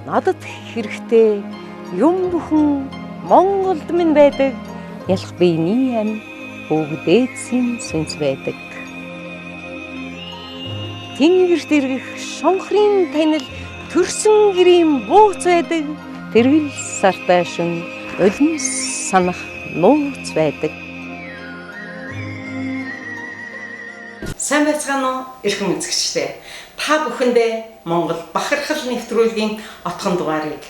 Надад хэрэгтэй юм бүхэн Монголд минь байдаг. Ялах биений ам бүгдээдсийн сүнс байдаг. Тэнгэрт эргэх шонхрын танил төрсөн гэрийн бууц байдаг. Тэргэл сартай шин улин санах нууц байдаг. Сайн байцгаана уу, эрхэм үзэгчдээ. Та бүхэндээ Монгол бахархал нэвтрүүлгийн отхон дугаарыг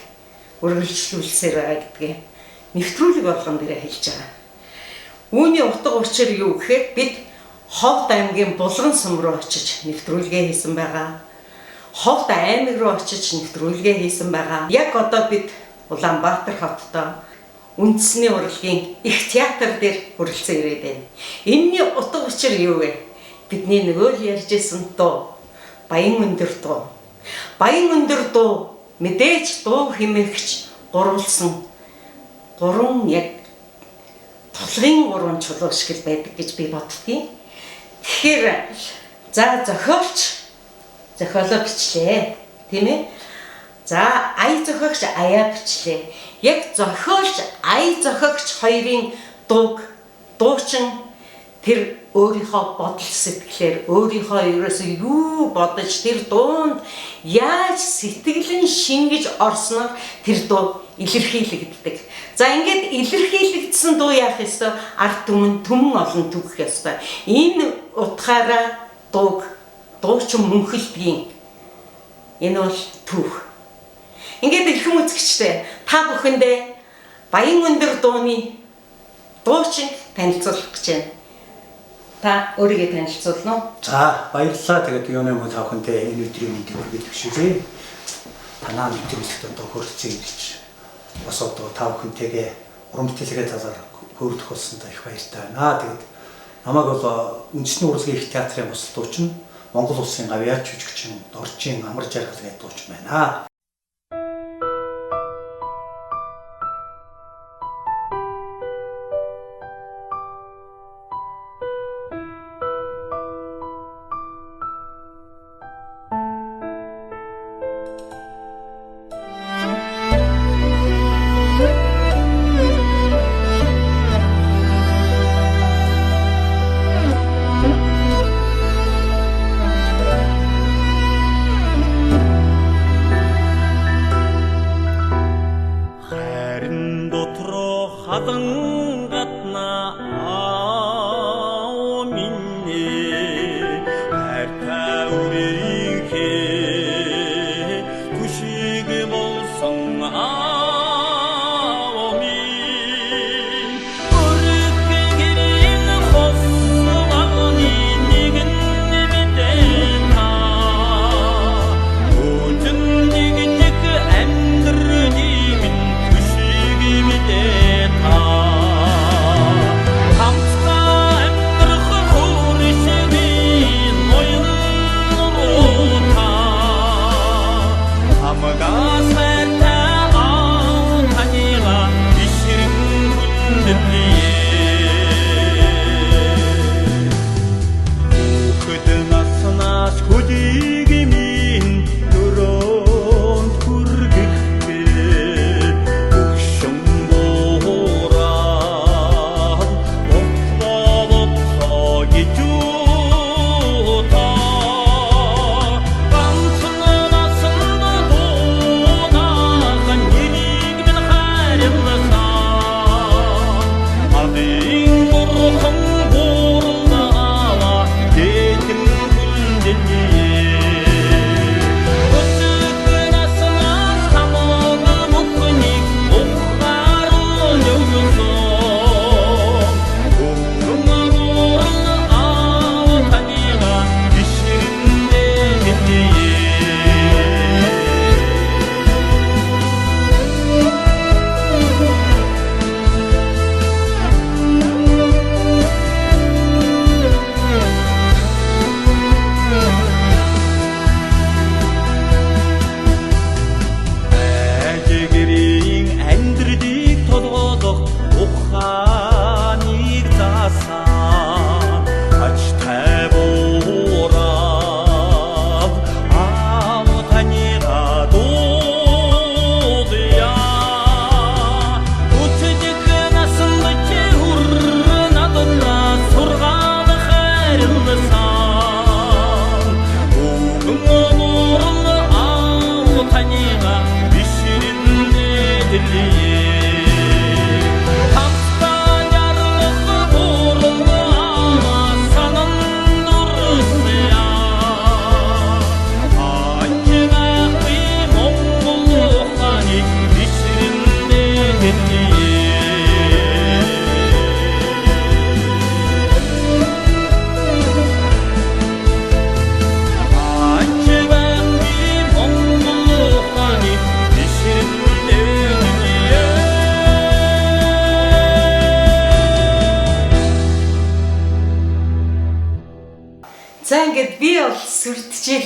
үргэлжлүүлсээр байгаа гэдгээ нэвтрүүлэг болгон дээрээ хэлж байгаа. Үүний утга учир юу гэхээр бид Ховд аймгийн Булган сүм рүү очиж нэвтрүүлгээ хийсэн байгаа. Ховд аймаг руу очиж нэвтрүүлгээ хийсэн байгаа. Яг одоо бид Улаанбаатар хоттой үндэсний урлагийн их театр дээр хүрэлцэн ирээд байна. Энэний утга учир юу вэ? Бидний нөгөө л ярьж исэн дуу. Баян өндөр дуу. Баян өндөр дуу мэдээж дуу хэмээгч гурвалсан гурван яг тулгын гурван чулуу шиг л байдаг гэж би боддгийн. Тэгэхээр за зохиолч зохиолоо бичлээ. Тийм ээ? За ая зохиогч аяа бичлээ. Яг зохиолч ая зохиогч хоёрын дууг дуучин тэр өөрийнхөө бодол сэтгэлээр өөрийнхөө ерөөсөө юу бодож тэр дуунд яаж сэтгэлэн шингэж орсноор тэр дуу илэрхийлэгддэг. За ингээд илэрхийлэгдсэн дуу яах ёстой? Ард түмэн түмэн олон түгэх ёстой. Энэ утгаараа дууг дуучин мөнхөлдгийн. Энэ бол түүх. Ингээд эрхэм үзэгчдээ та бүхэндээ Баян өндөр дууны дуучин танилцуулах гэж байна. Та өөрийгөө танилцуулна уу? За баярлалаа. Тэгээд юуны мөн та бүхэндээ энэ өдрийн мэндийг хүргэх шүлээ. Танаа нэвтрүүлэгт одоо хүрэлцэн ирж бас одоо та бүхэнтэйгээ уран бүтээлгээ талаар хөөрдөх болсондоо их баяртай байна. Тэгээд намайг бол үндэсний урлагийн их театрын бус дуучин, Монгол улсын гавьяач жүжигчин Доржийн Амар Жаргал гэдэг дуучин байна.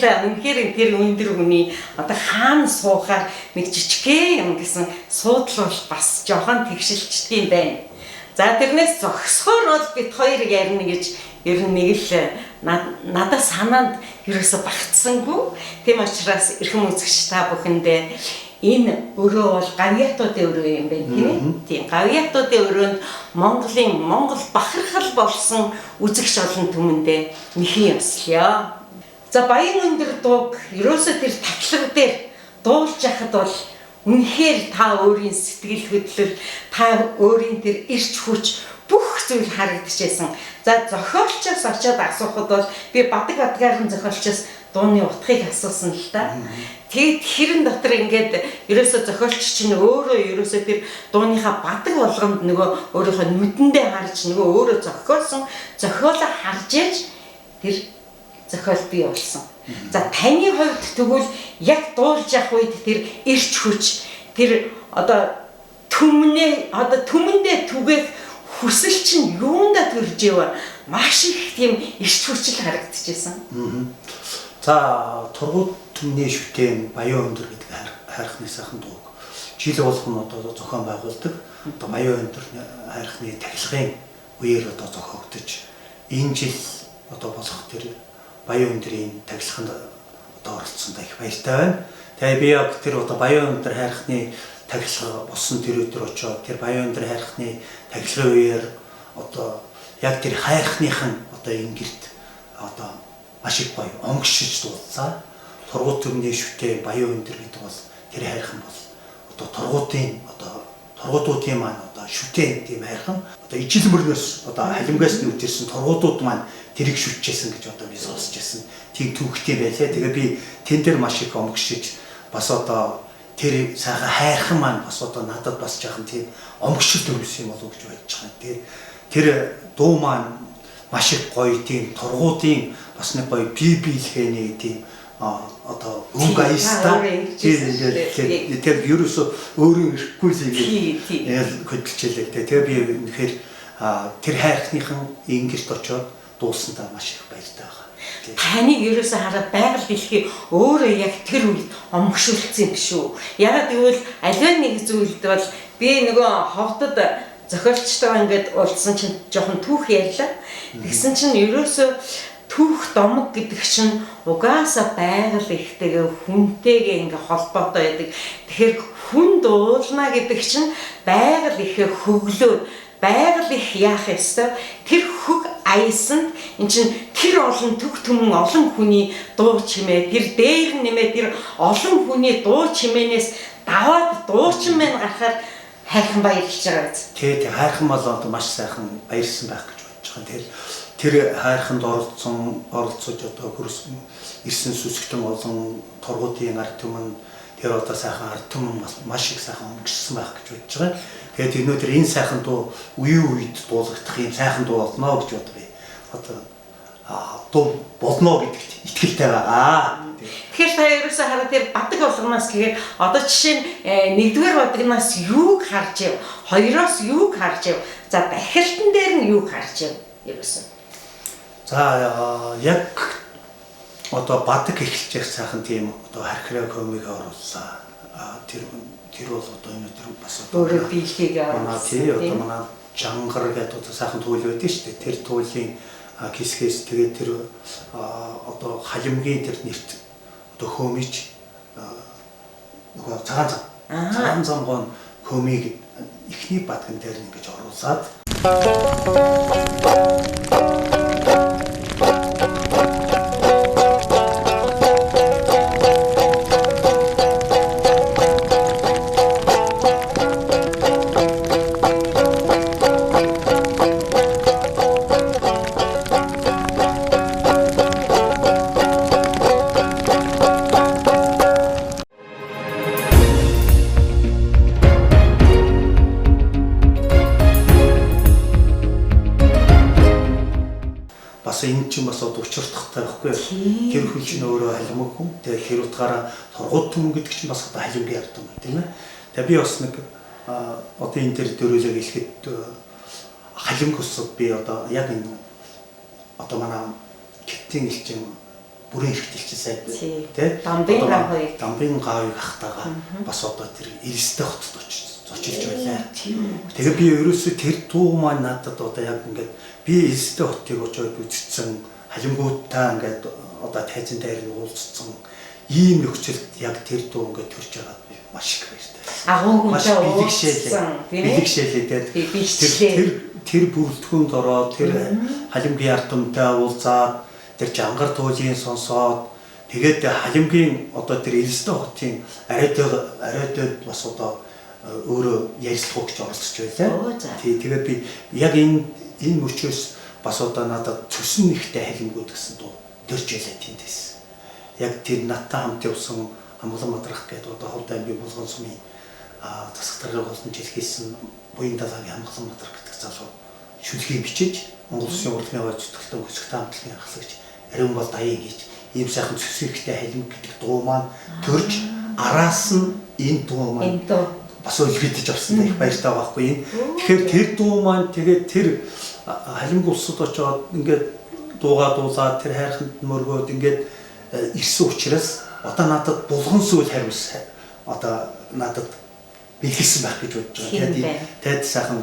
Баярлалаа. Үнэхээр тэр өндөр хүний одоо хаана суухаар нэг жижигхэн юм гэсэн суудлал бол бас жоохон тэгшилчдэг юм байна. За тэрнээс зогсохоор бол бид хоёр ярина гэж ер нь нэг л надад санаанд ерөөсө багтсангүй. Тийм учраас эрхэм үзэгч та бүхэндээ энэ өрөө бол гавьяатуудын өрөө юм байна тийм ээ. Тийм гавьяатуудын өрөөнд Монголын Монгол бахархал болсон үзэгч олон түмэндээ нэхэн ёслоё. За Баян өндөр дууг ерөөсө тэр тахилга дээр дуулж яхад бол үнэхээр та өөрийн сэтгэл хөдлөл, та өөрийн тэр эрч хүч бүх зүйл харагдчихсэн. За зохиолчоос очиод асуухад бол би бадаг бадгаар нь зохиолчоос дууны утгыг асуусан л та. Тэгээд хэрэн дотор ингээд ерөөсө зохиолч чинь өөрөө ерөөсө тэр дууныхаа бадаг болгонд нөгөө өөрийнхөө нүдэндээ харж нөгөө өөрөө зохиосон зохиолоо харж яж тэр зохиол бий болсон. За таны хувьд тэгвэл яг дуулж явах үед тэр эрч хүч тэр одоо түмнээ одоо түмэндээ түгээх хүсэл чинь юундаа төрж ив маш их тийм эрч хүчил харагдчихсан. За тургууд түмний шүтэн Баян өндөр гэдэг хайрхны сайхан дууг жил болгон одоо зохион байгуулдаг. Одоо Баян өндөр хайрхны тахилгын үеэр одоо зохиогдож энэ жил одоо болох тэр Баян өндрийн тахилганд одоо оролцсондоо их баяртай байна. Тэгээ би яг тэр одоо Баян өндөр хайрхны тахилга болсон тэр өдөр очоод тэр Баян өндөр хайрхны тахилгын үеэр одоо яг тэр хайрхныхан одоо ингэрт одоо маш их гоё онгошиж дуулсан. Тургууд түмний шүтээ Баян өндөр гэдэг бол тэр хайрхан бол одоо тургуудын одоо тургуудын маань одоо шүтээ тийм хайрхан одоо ижил мөрнөөс одоо халимгаас нь үтэрсэн тургуудууд маань тэрийг шүтжсэн гэж одоо би сонсч байсан. Тийм түүхтэй байлаа. Тэгээ би тэн дээр маш их онгошиж бас одоо тэр сайхан хайрхан маань бас одоо надад бас жаахан тийм онгошил төрүүлсэн юм болов уу гэж бодож байгаа. Тэгээд тэр дуу маань маш их гоё тийм тургуудын бас нэг гоё бие биелэхээний тийм одоо өнгө аястай тийм тэр ерөөсө өөрөө ирэхгүй л ингээд хөдөлчихлээ. Тэгээ би үнэхээр тэр хайрхныхан ингэрт очоод дуулсандаа маш их баяртай байгаа. Таныг ерөөсө хараад байгаль дэлхий өөрөө яг тэр үед омгшүүлсэн юм биш үү? Ягаад гэвэл аливаа нэг зүйлд бол би нөгөө ховдод зохиолчтойгоо ингээд уулзсан чинь жоохон түүх ярьлаа. Тэгсэн чинь ерөөсө түүх домог гэдэг чинь угаасаа байгаль ихтэйгээ хүнтэйгээ ингээ холбоотой байдаг. Тэгэхээр хүн дуулна гэдэг чинь байгаль ихээ хөглөөд байгаль их яах ёстой. Тэр хөг аясанд эн чинь тэр олон төг түмэн олон хүний дуу чимээ тэр дээр нэмээ тэр олон хүний дуу чимээнээс даваад дуучин мэн гарахаар хайрхан баярлж байгаа биз. Тий, хайрхан бол одоо маш сайхан баярлсан байх гэж бодож байгаа. Тэр хайрханд оролцсон оролцож одоо хөрсөн ирсэн сүсгтэн олон тургуудын ард түмэн тэр одоо сайхан ард түмэн маш их сайхан өнгөрсөн байх гэж бодож байгаа. Тэгээд өнөөдөр энэ сайхан дуу үеийн үед дуулагдах юм сайхан дуу болно гэж бодъё. Одоо дуу болно гэдэгт итгэлтэй байгаа. Тэгэхээр та ерөөсөө хараа тэр бадаг болгоноос гэхээр одоо жишээ нь нэгдүгээр бадагнаас юуг харж яв? Хоёроос юуг харж яв? За дахилтан дээр нь юуг харж яв? Ерөөсөө. За яг одоо бадаг эхэлж явах сайхан тийм одоо хархираа комик оруулсан. Тэр бол одоо өнөөдөр бас одоо өөрөө биелхийг оруулсан. Тий одоо манай жангар гэдэг одоо сайхан туйл байдаг шүү дээ. Тэр туйлын хэсгээс тэгээд тэр одоо халимгийн тэр нэрт одоо хөөмич нөгөө цагаан зам. Цагаан замгоон хөөмийг эхний бадган дээр ингэж оруулаад энэ чинь бас одоо учиртахтай байхгүй юу? Тэр хүн чинь өөрөө халимаг хүн. Тэгээд тэр утгаараа торгууд түмэн гэдэг чинь бас одоо халимгийн ард түмэн тийм ээ. Тэгээд би бас нэг одоо энэ дээр дөрөөлөг хэлэхэд халимг усад би одоо яг энэ одоо манай Китийн элчин бүрэн эрхтэлчин сайд тий Дамбын гавыг Дамбын гавыг ахтаага бас одоо тэр Элстэй хотод очиж зочилж байлаа. Тэгээ би ерөөсөө тэр дуу маань надад одоо яг ингээд би Элстэй хотыг очиод үзсэн, халимгуудтай ингээд одоо тайзан дээр нь уулзсан ийм нөхцөлд яг тэр дуу ингээд төрж байгаа би маш их баяртай. Агуу хүнтэй уулзсан тийм ээ. Бэлэгшээлээ тэр тэр бүрэлдэхүүнд ороод тэр халимгийн ардамтай уулзаад тэр жангар туулийн сонсоод тэгээд халимгийн одоо тэр Элстэй хотын арайтай бас одоо өөрөө ярилцлага өгч оролцож байлаа. Тий, тэгээд би яг энэ мөчөөс бас одоо надад цөсөн нэгтэй халимгууд гэсэн дуу төрж байлаа тэндээс. Яг тэр надтай хамт явсан Амгалан Мадрах гэдэг одоо Ховд аймгийн Булган сумын засаг даргыг олон жил хийсэн Буян далаагийн Амгалан Мадрах гэдэг залуу шүлгийг бичиж Монгол Улсын урлагийн аваа зүтгэлтэн хөсгтэй хамтлагийн ахлагч Ариун бол даян гэж ийм сайхан цөсгөхтэй халимг гэдэг дуу маань төрж араас нь энэ дуу маань бас үлгийдэж авсан их баяртай байхгүй юм. Тэгэхээр тэр дуу маань тэгээд тэр халимг улсад очоод ингээд дуугаа дуулаад тэр хайрханд мөргөөд ингээд ирсэн учраас одоо надад булган сүүл хариулсан одоо надад бэлгэлсэн байх гэж бодож байгаа. Тэгээд тайд сайхан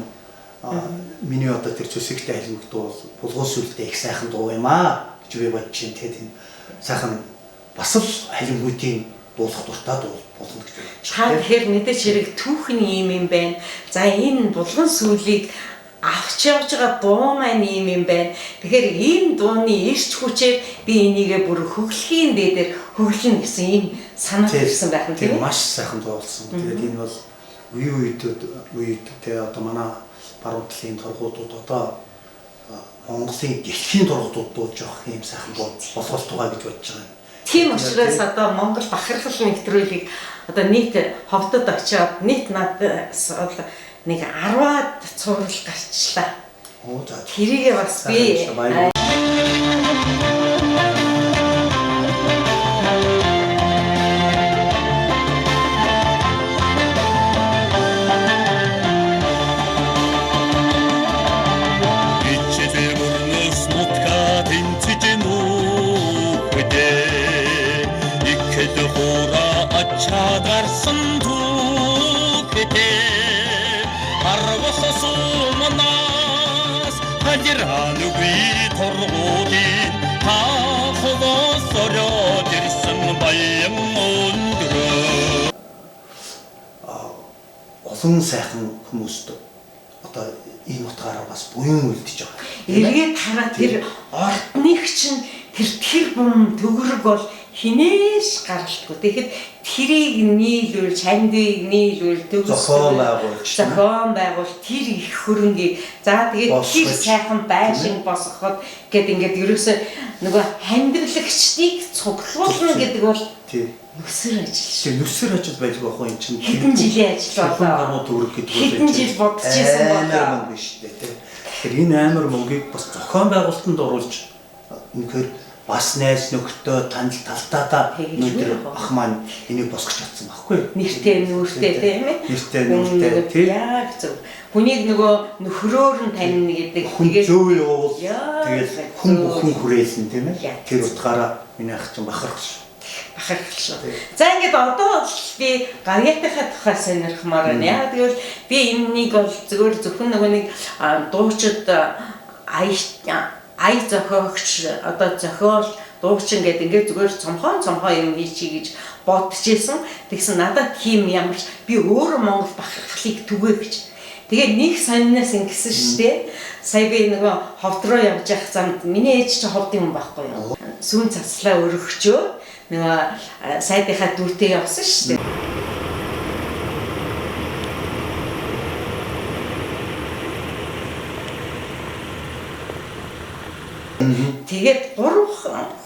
миний одоо тэр цөсгөхтэй халимг дуу булган сүүлдээ их сайхан дуу юм аа гэж би бодож байна. Тэгээд энэ сайхан бас л халимгуудын дуулах дуртай дуу болно гэж бодож байна. Та тэгэхээр мэдээч хэрэг түүхэн юм юм байна. За энэ булган сүүлийг авч явж байгаа дуу маань ийм юм байна. Тэгэхээр ийм дууны ирч хүчээр би энийгээ бүр хөглөхийн дээдэр хөглөнө гэсэн ийм санаа төрсэн байх нь тийм ээ. Маш сайхан дуу болсон. Тэгээд энэ бол үе үед те одоо манай баруун талын торгуудууд одоо Монголын дэлхийн торгуудууд дууж явах ийм сайхан дуу болох тугаа гэж бодож байгаа юм. Тийм учраас одоо Монгол бахархал нэвтрүүлгийг одоо нийт ховдод очиод нийт надаас бол нэг 10-аад цуврал гарчлаа. Оо за. Тэрийгээ бас би Олон сайхан хүмүүст одоо энэ утгаараа бас буян үлдэж байгаа. Эргээд хараа тэр ордных чинь тэр бум төгрөг бол хинээс гаралтгүй. Тэгэхэд тэрийг нийлүүл, чандыг нийлүүл, төгс зохион байгуул тэр их хөрөнгийг за тэгээд тэр сайхан байшин босгоход гэд ингээд ерөөсөө нөгөө хандивлагчдыг цуглуулна гэдэг бол нүсэр ажил. Тийм нүсэр ажил байлгүй яг энэ чинь хэдэн жилийн ажил болоо. Гаруй төгрөг гэдэг бол хэдэн жил бодож исэн болоо. Амар мөнгө шүү дээ тийм. Тэгэхээр энэ амар мөнгийг бас зохион байгуулалтанд оруулж үнэхээр бас найз нөхдөд танил талтаатаа өнөөдөр ах маань энийг босгож чадсан байхгүй. Нэртэй нүүртэй тийм ээ. Нэртэй нүүртэй тийм. Яг зөв. Хүнийг нөгөө нөхрөөр нь танина гэдэг. Тэгээд зөв явуул тэгэл хүн бүхэн хүрээлэн тийм ээ. Тэр утгаараа миний ах чинь бахарх шүү. Бахархал шүү. За ингээд одоо бол би гавьяатынхаа тухай сонирхмоор байна. Яг тэгвэл би энэнийг бол зөвхөн зөвхөн нөгөө нэг дуучид ая зохиогч одоо зохиол дуучин гэдэг ингээд зүгээр цомхон юм хийчихье гэж бодож исэн. Тэгсэн надад тийм ямар ч би өөрөө Монгол бахархлыг түгээ гэж. Тэгээд нэг сонинаас ингэсэн шүү дээ. Сая би нөгөө ховд руу явж явах замд миний ээж чинь ховд юм байхгүй юу. Сүүн цацлаа өргөчөө нөгөө сайдынхаа дүүтэй явсан шүү дээ. Тэгээд 3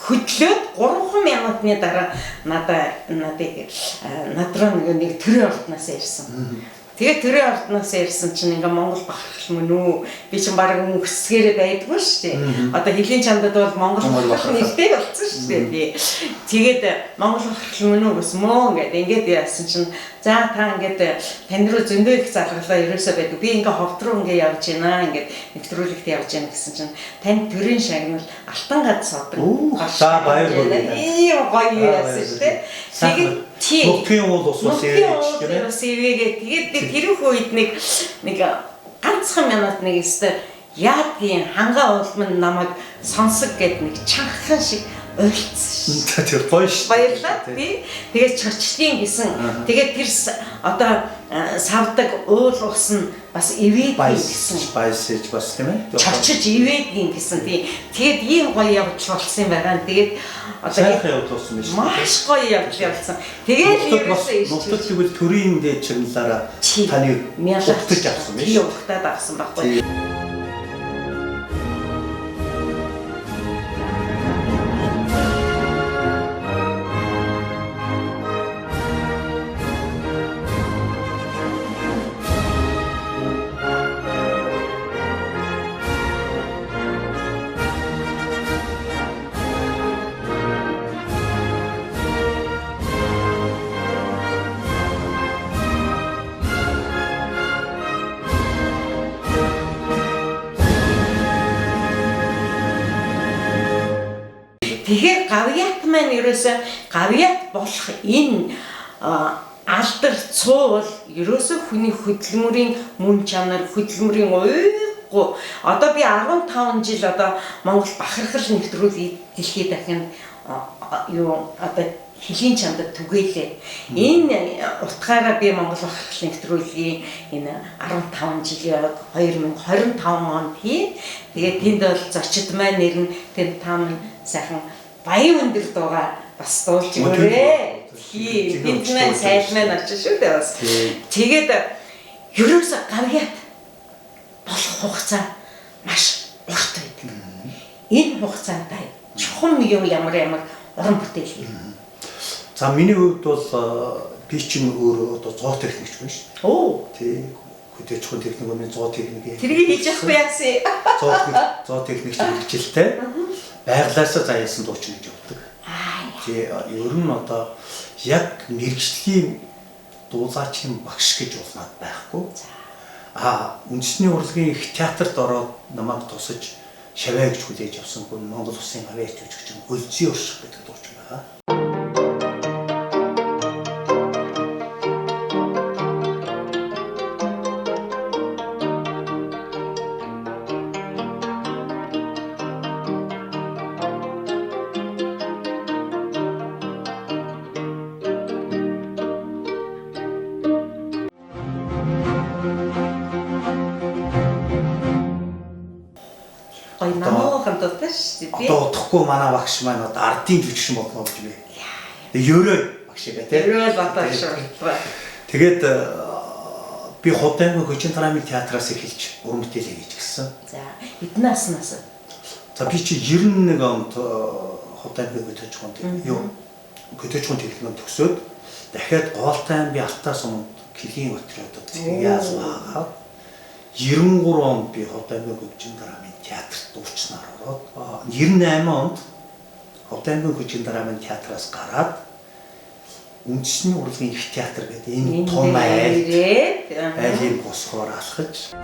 хөдлөөд 3 минутны дараа надад надруу нэг төрийн ордноос ирсэн. Тэгээд төрийн ордноос ярьсан чинь ингээ Монгол бахархал мөн үү? Би чинь баг өнгөсгээрээ байдгүй шүү дээ. Одоо хөлийн чандад бол Монгол бахархал нэртэй болсон шүү дээ. Тэгээд Монгол бахархал мөн үү гэсэн мөө ингээд ингээд яасан чинь за та ингээд тань руу зөндөө их залгалаа ерөөсөө байдаг. Би ингээ ховд руу ингээ явж байна. Ингээд нэвтрүүлэгт явж байна гэсэн чинь тань төрийн шагнал алтан гад содог. За баяр хүргэе. Ийм гоё яасан шүү дээ. Тэгээд нутгийн уул ус бас ивэж тийм ээ. Ус ивэгээ. Тэгээд тэрэх үед нэг ганцхан минут нэг өстө яадгийн хангаа уулман намайг сонсог гэд нэг чанхан шиг ойлцсон. Тэр гоё шүү. Баярлалаа тий. Тэгээд чочлын гэсэн. Тэгээд тэр одоо савдаг уул ус нь бас ивэдгийн гэсэн. Баясэж бас тийм ээ. Чочиж ивэдгийн гэсэн тий. Тэгээд ийм гоё явдал болсон юм байгаа. Тэгээд одоо сайхан явдал болсон юм шүү. Маш гоё явдал явуулсан. Тэгээд ерөөсөө нутаг тэгвэл төрийн дээд чиглэлаараа таны ухтаж авсан биш үү? Ухтаад авсан байхгүй. Тэгэхээр гавьяат маань ерөөсөө гавьяат болох энэ алдар цуу бол ерөөсөө хүний хөдөлмөрийн мөн чанар, хөдөлмөрийн уйгүй. Одоо би 15 жил одоо Монгол бахархал нэвтрүүлгийг дэлхийд дахинд юу одоо хөлийн чандад түгээлээ. Энэ утгаараа би Монгол бахархал нэвтрүүлгийн энэ 15 жилийн 2025 онд хий. Тэгээд тэнд бол зочид маань нэр нь тэнд та минь сайхан баян өндөр дуугаа бас дуулж өгөөрэй. Тий, тэнд маань сайд маань очиж шүү дээ бас. Тэгээд ерөөсө гавьяат болох хугацаа маш урт байдаг. Энэ хугацаанд чухам юм ямар ямар уран бүтээл хийх. За миний хувьд бол би чинь өөрөө одоо зоотехникч байна шүү. Оо. Тий. Хөдөө аж ахуйн техникумын зоотехник. Тэргийг хийж явахгүй яасан. Зоотехникч мэргэжилтэй. Байглаасаа заяасан дуучин гэж явдаг. Тий. Ер нь одоо яг мэргэжлийн дуулаачийн багш гэж бол над байхгүй. А үндэсний урлагийн их театрт ороод намайг тусаж шаваа гэж хүлээж авсан хүн Монгол Улсын авиач жүжигчин Өлзий Уршиг гэдэг дуучин байгаа. Одоо удахгүй манай багш маань одоо ардын жүжигчин болно гэж би. Тэгээ ерөө багш байгаа тийм. Ерөө л багш боллоо. Тэгээд би Ховд аймгийн Хөгжин драмын театраас эхэлж уран бүтээлээ хийж гисэн. За, эдэн наснаас. За би чи 91 онд Ховд аймгийн Хөдөө аж ахуйн юу Хөдөө аж ахуйн техникум төгсөөд дахиад Гоолтай аймгийн Алтаа суманд Килийн отрядод зэрэг 93 онд би Ховд аймгийн Хөгжин драмын театрт дуучнаар ороод 98 онд Ховд аймгийн Хөгжин драмын театраас гараад үндэсний урлагийн их театр гэдэг энэ том айл айлын босгоор алхаж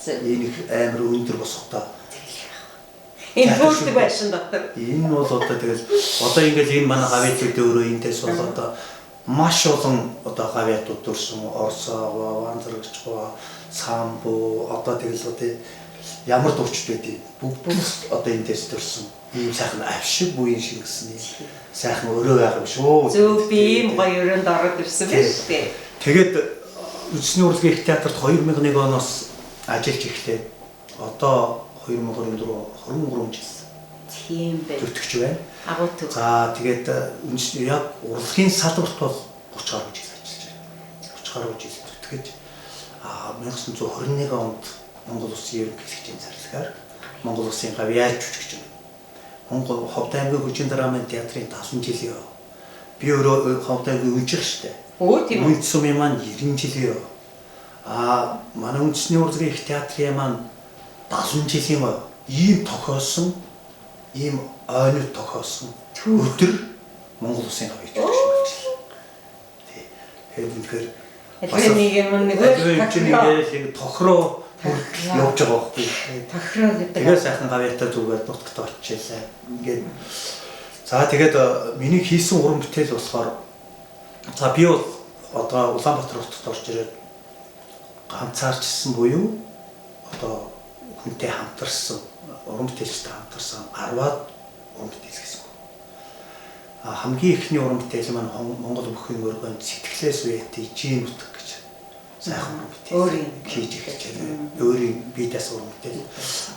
энэ их амар өндөр босготой энэ хөөрдөг байшин дотор энэ бол одоо тэгэл одоо ингээл энэ манай гавьяатууд өөрөө энтэйс бол одоо маш олон одоо гавьяатууд төрсөн Орсоо, Ванзаргчгаа, Самбу одоо тэгэл одоо ямар дуучид байдгийг бүгд одоо энтэйс төрсөн ийм сайхан авшиг буян шингэсэн сайхан өрөө байх юм шүү. Зөв би ийм гоё өрөөнд ороод ирсэн байна шүү дээ. Тэгээд үндэсний урлагийн их театрт 2001 оноос ажиллаж эхлээд одоо 2024 23 жил. Тийм байна. Зүтгэж байна. Агуу төв. За тэгээд үндэсний яг урлагийн салбарт бол 30 гаруй жил ажиллаж байна. 30 гаруй жил зүтгэж 1921 онд Монгол Улсын ерөнхийлөгчийн зарлигаар Монгол Улсын гавьяач жүжигчин. Монгол Ховд аймгийн Хөгжин драмын театрын 70 жилийн Би өөрөө ховтой үнжих штэ. Өө тийм үү. Үнц сумын маань 90 жилийн. Аа манай үндэсний урлагийн их театрын маань 70 жилийн ийм тохиосон, ийм ойнод тохиосон өдөр Монгол улсын гавьяа жүжигч болчихлоо. Тий. Тэгээд үнэхээр Аль нэг юм нөгөө нэг тохироо явж байгаа байхгүй. Тохироо гэдэг. Тэгээ сайхан гавьяатай зүгээд нутагт очижээ. Ингээд за тэгээд миний хийсэн уран бүтээл болохоор за би бол одоо Улаанбаатар хотод орж ирээд ганцаарчсан буюу одоо хүнтэй хамтарсан, уран бүтээлчтэй хамтарсан 10-аад уран бүтээл гэсэн үг. А хамгийн эхний уран бүтээл маань Монгол бүхийн өргөнд сэтгэлээс үетэй жин нутаг гэж сайхан уран бүтээл хийж эхэлж байна. Өөрийн бие даасан уран бүтээл.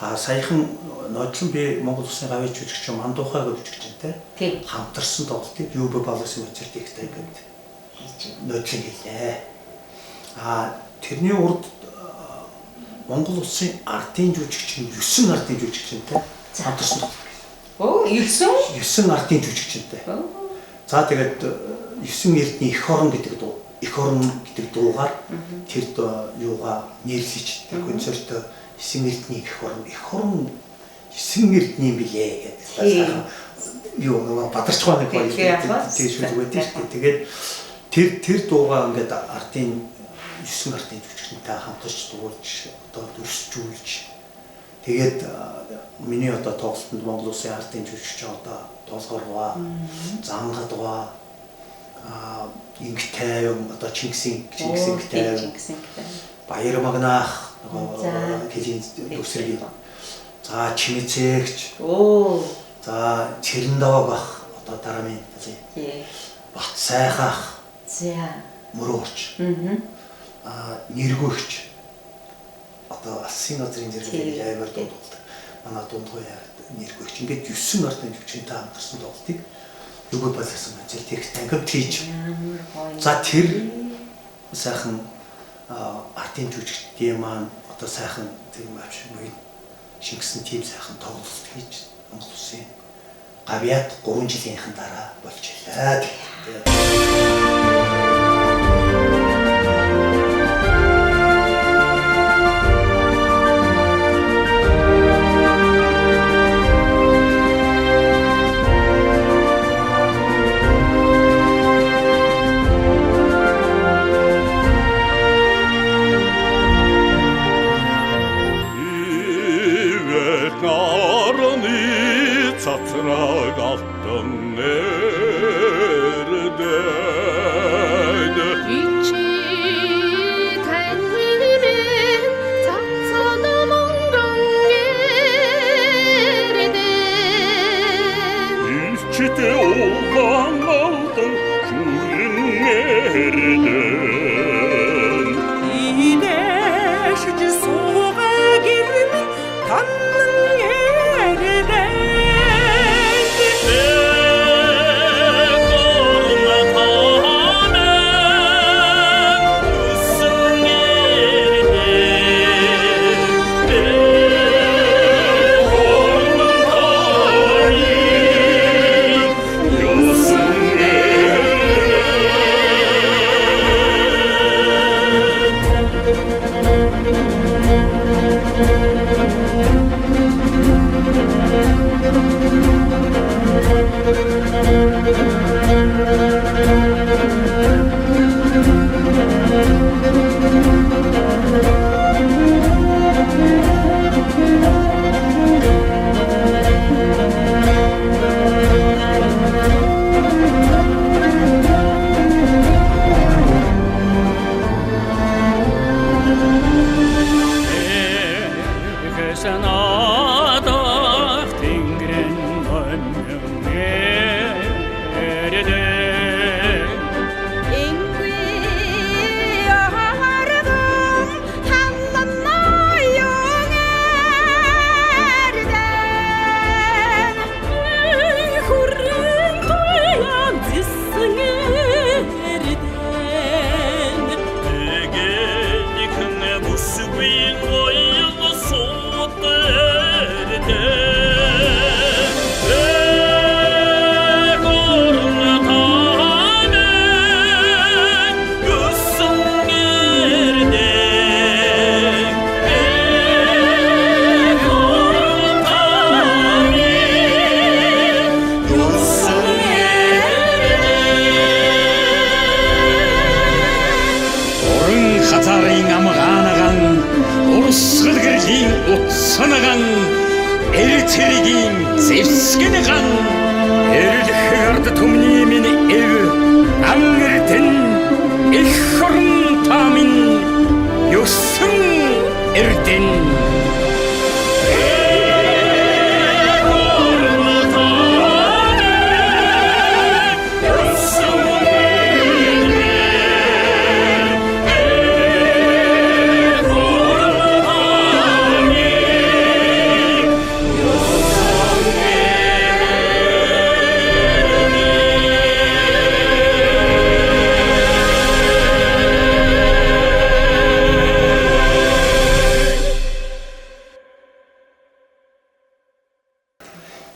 А саяхан нодлон би Монгол улсын гавьяа жүжигч Мандуухай жүжигчтэй хамтарсан тоглолтыг UB Palace-ын концерт ихтэй ингээд нодлон хийлээ. А тэрний урд Монгол улсын ардын жүжигчин 9 ардын жүжигчтэй хамтарсан тоглолт. Оо 9? 9 ардын жүжигчтэй. За тэгээд 9 эрдний эх орон гэдэг дуу, эх орон гэдэг дуугаар тэр юугаа нэрлэж тэр концерт 9 эрдний эх орон, эх орон 9 эрдний юм билээ гэдэг сайхан юу нөгөө бадарч байгаа нэг хоёр тийм шүлэг байдаг шүү дээ. Тэгээд тэр дуугаа ингээд ардын 9 ардын жүжигчтэй хамтарч дуулж одоо дүрсжүүлж тэгээд миний одоо тоглолтод Монгол улсын ардын жүжигч одоо Долгоргоо, Зангадгаа, Инг тайван одоо Чингисийн тайван, Баяр магнаах нөгөө хэлийн дүрсэргийн за Чимэцэгч, за Цэрэндаваг бах одоо дарамын талын Бат сайхах, за Мөрөөрч, нэргөөгч одоо алсын газрын зэрэг аймаар дууддаг. Манай дундгой нэргөөгч ингээд 9 ардын жүжигчтэй хамтарсан тоглолтыг UB Palace-ын концерт их танхимд хийж. За тэр сайхан ардын жүжигчдийн маань одоо сайхан тийм авч буян шингэсэн тийм сайхан тоглолт хийж Монгол улсын гавьяат 3 жилийнхэн дараа болж илаа. Тэнгэрэн мөн нэрдэ. Эсгэн ган эрэлхэг ард түмний минь эв ан эрдэн эх хорон та минь ёсон эрдэн.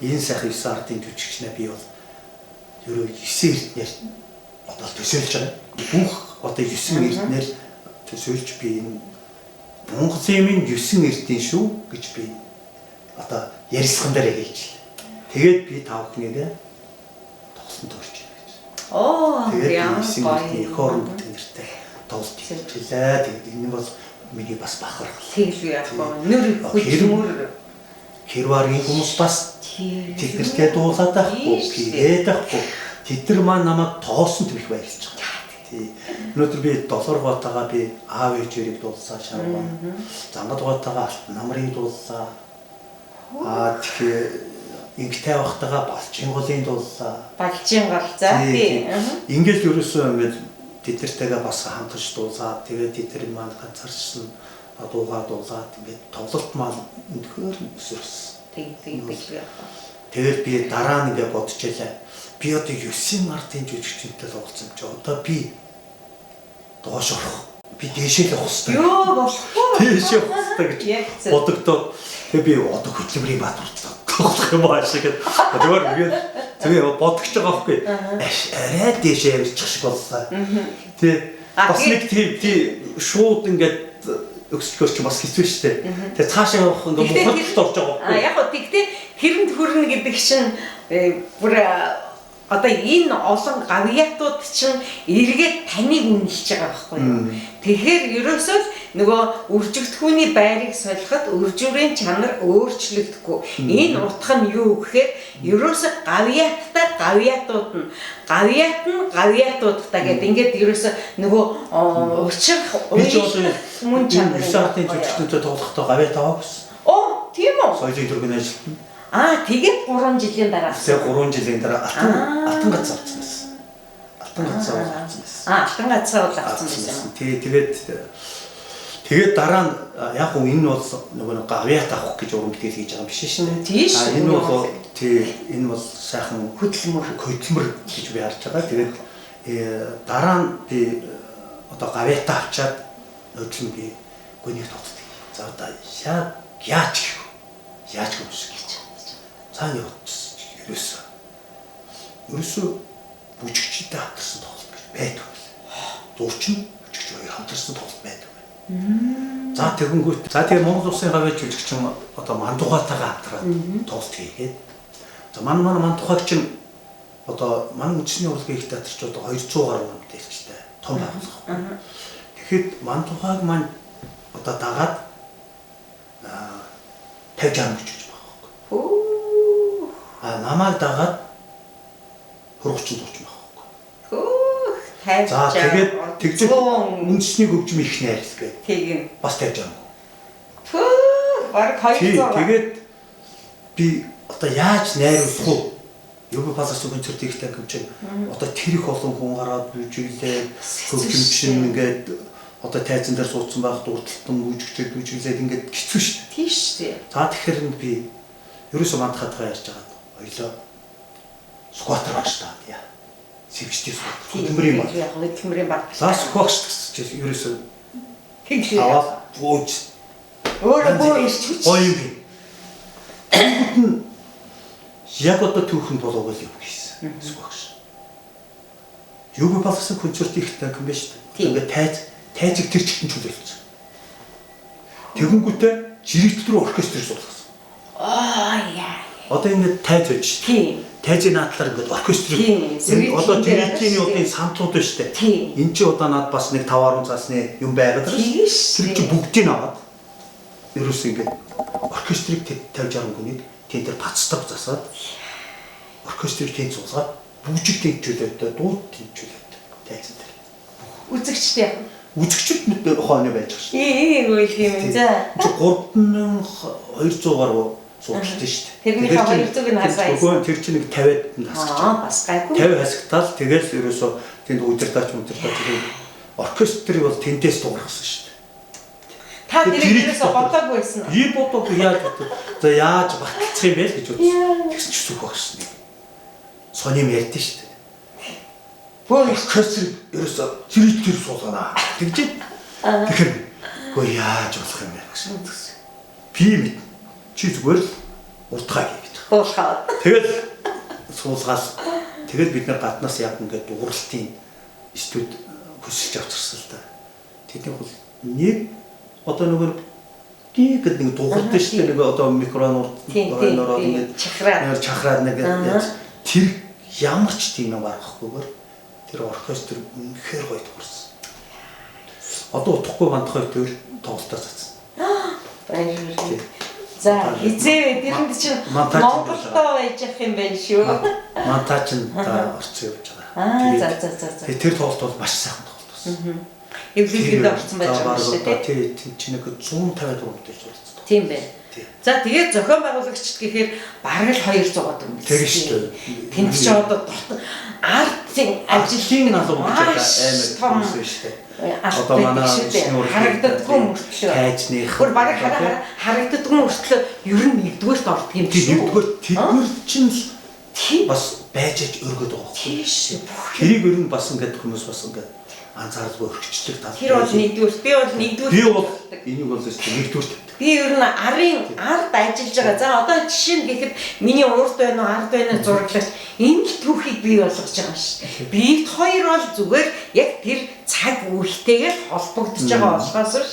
Энэ сайхан 9 ардын жүжигчнээ би бол ерөө 9 эрднээр одоо төсөөлж байгаа. Бүх одоо 9 эрднээр төсөөлж би энэ Монголын минь 9 эрдэн шүү гэж би одоо ярилцсан дээр хэлж байна. Тэгээд би та бүхнийгээ тоглолтод орж ирнэ гэж. Оо Тэгээд ямар 9 гоё. эрдний эх орон гэдэг нэртэй тоглолт хийлээ. Тэгээд энэ бол миний бас бахархал. Тэглүү яг гоо. Нүр хөдөлмөр. Хэрваргийн хүмүүс бас тэд нартэй дуулаад байхгүй, хийгээд байхгүй. Тэд нар маань намайг тоосон төрх баярлж байгаа. Тий. Өнөөдөр би долгор гоотойгоо би аав ээжэрийг дуулсан шарган. Зангад гоотойгоо алт намрыг дууллаа. Аа тэгэхээр ингтэй явахтайгаа балчин голын дууллаа. Балжин гол за тий. Ингээл ерөөсөө ингээд тэд нартайгаа бас хамтарч дуулаад тэгээд тэд нар маань ганцаарчсан дуугаа дуулаад ингээд тоглолт маань өнөхөр өсөрсөн. Тэг тэг тэг. Тэгээд би дараа нь ингээд бодож байлаа. Би одоо 9 ардын жүжигчдтэй тоглолцсон чи одоо би доош орох. Би дээшээ л явах хэрэгтэй. Йоо болохгүй. Дээшээ явах хэрэгтэй гэж Яг зөв. бодогдоод тэгээ би одоо хөдөлмөрийн баатартай тоглох юм аа шиг гэдэг. Зүгээр ингээд тэгээ бодогч байгаа байхгүй. Арай дээшээ явчих шиг боллоо. Тэ бас нэг тийм тий шууд ингээд өксгөхөр чи бас хэцүү шүү дээ. Тэгээ цаашаа явах ингээд мухад орж байгаа байхгүй. А яг гоо тэгтээ тэрэнд хүрнэ гэдэг чинь бүр одоо энэ олон гавьяатууд чинь эргээд таныг үнэлж байгаа байхгүй юу. Тэгэхээр ерөөсөө л нөгөө үржигдэхүүний байрыг солиход үржүүрийн чанар өөрчлөгдөхгүй. Энэ утга нь юу гэхээр ерөөсөө гавьяаттай гавьяатууд нь гавьяат нь гавьяатуудтай гэдэг ингээд ерөөсөө нөгөө учрах мөн чанар. 9 ардын жүжигчдтэй тоглохдоо гавьяат аваа гэсэн. Оо, тийм үү? Соёлын түргэн ажилтна. Аа, тэгээд 3 жилийн дараа. Тэгээд 3 жилийн дараа алтан газар авсан байсан. Алтан газар авсан байсан. Аа, алтан газар бол авсан байсан. Тий, тэгээд дараа нь яг уу энэ бол нөгөө гавьяат авах гэж уран бүтээл хийж байгаа юм биш шүү дээ. Тийм шүү. Энэ бол тий, энэ бол сайхан хөдөлмөр гэж би харж байгаа. Тэгээд дараа нь би одоо гавьяатаа авчаад нөөцлөн би гүнийг тогтдог. За одоо яаж гэх вэ? Яаж гүнсэх гэж. Цаана явуулчихсан. Ерөөсөө бүжигчтэй хамтарсан тоглолт гэж байдаг юм. Дуучин бүжигч хоёр хамтарсан тоглолт байдаг юм. За тэгэнгүүт за тэгээ Монгол Улсын гавьяа жүжигчин одоо мандугаатайгаа хамтраад тоглолт хийгээд. За манай мандугааг чинь одоо манай үндэсний урлагийн их театр ч одоо 200 гаруй бүтээлчтэй том байгууллага. Тэгэхэд мандугааг маань одоо дагаад 50 60 гэж байгаа байхгүй. А намайг дагаад 20 30 дуучин байгаа байхгүй. Хөөх 50. За тэгээд тэгжээ үндэсний хөгжим их найрал гээд. Тийм. Бас 50 60. Хөөх бараг 200. Тэгээд би одоо яаж найруулах вэ? Юбэ Палас концерт их танхим чинь одоо тэр их олон хүн гараад бүжиглээд хөгжим чинь ингээд одоо тайзан дээр суудсан байх дурдталтан бүжигчээд бүжиглээд ингээд хэцүү шүү дээ. Тийм шүү дээ. За тэгэхээр би ерөөсөө мандахадгаа ярьж байгаа ойлоо скватер багш таа яа. Сэвчтэй скват. Хөдөлмөрийн баг. Хөдөлмөрийн баг. За скваш гэсэн чинь ерөөсөө тэглээ. Аваад бууж. Өөрөө бөө ирчих. Гоё юм би. Яг одоо түүхэнд болоогүй юм хийсэн. Скваш. Юг балгасан концерт их танхим биш шүү дээ. Ингээд тайзыг тэр чигтэн чөлөөлсөн. Тэгэнгүүтээ жирэгт рүү оркестр суулгасан. Аа яа. Одоо ингээд тайз байж шүү дээ. Тайзын наадлаар ингээд оркестр. Одоо жирэгтийн удын самтууд байна шүү дээ. Энд чи одоо над бас нэг 5 10 цаасны юм байгаад байгаа шүү. Тэр чи бүгдийг аваад ерөөсөө ингээд оркестрийг 50 60 хүнийг тэн дээр пацтав засаад Оркестрийг тэнд суулгаад бүжиг тэнцвүүлээд дуу тэнцвүүлээд тайзан дээр. Үзэгчтэй яах вэ? Үзэгчд мэд хооны байж байгаа шүү. Ээ үйл юм. За. Чи 3200 гаруй суугчтай шүү дээ. Тэрнийхээ 200-ыг нь хасаа. Үгүй тэр чинь нэг 50-ад нь хасгаж. Аа бас гайгүй. 50 хасагтаал тэгэл ерөөсөө тэнд удирдаач оркестрийг бол тэндээс дуугарсан шүү дээ. Та тэрийг ерөөсөө бодоогүй байсан уу? Би бодоогүй яаж бодоо. За яаж баталцах юм бэ л гэж бодсон. Тэгсэн чи сүх багш нэг. Соним ярьдэн шүү дээ. Бөө оркестр ерөөсөө тэр суулгана. Тэгжээ. Тэгэхээр үгүй яаж болох юм бэ гэсэн. Би мэд. Чи зүгээр л уртгаа хий гэж. Дуулахаа. Тэгэл суулгаал тэгэл бид нар гаднаас яг ингээд дууралтын студ хөсөлж авчирсан л да. Тэдний бол нэг одоо нөгөө ди гэдэг нэг дуугардаг шүү дээ. Нэг одоо микроноор оройнороо ингээд чахраад нэг тэр ямар ч тийм юм гаргахгүйгээр тэр оркестр үнэхээр гоё дуурсан. Одоо утгагүй мандахын тэр тоглолтоо цацсан. Баярлалаа. За хизээ тэрэнд чинь Монголдоо байж явах юм байна шүү. Монтаж нь та орцсон явж байгаа. Аа за за за за. Тэр тоглолт бол маш сайхан тоглолт болсон. Эвлүүлгэндээ орцсон байж байгаа юм шүү дээ. Тий, чинь нэг 150 дүрмтэй орцсон. Тийм байна. За тэгээд зохион байгуулагчд гэхээр бараг л 200 дүрм. Тэр шүү дээ. Тэнд чи одоо артын ажлын алуу гэж амар юмсан шүү дээ. Одоо манай харагддаггүй мөртлөө тайзных бүр бараг харагддаггүй мөртлөө ер нь нэгдүгээрт ордог юм шүү. Нэгдүгээр тэдгүр чинь л бас байж аж өргөд байгаа байхгүй. Тийм шүү. Тэрийг ер нь бас ингээд хүмүүс бас ингээд анзааралгүй өргөчлөг тал. Тэр бол нэгдүгээр. Би бол нэгдүгээр. Би бол энийг бол нэгдүгээр тавьдаг. Би ер нь арын ард ажиллаж байгаа. За одоо жишээ нь гэхэд миний урд байна уу, ард байна уу зураглаач энэ л түүхийг бий болгож байгаа юм шүү. Бид хоёр бол зүгээр яг тэр цаг үетэйгээр холбогдож байгаа болохоос биш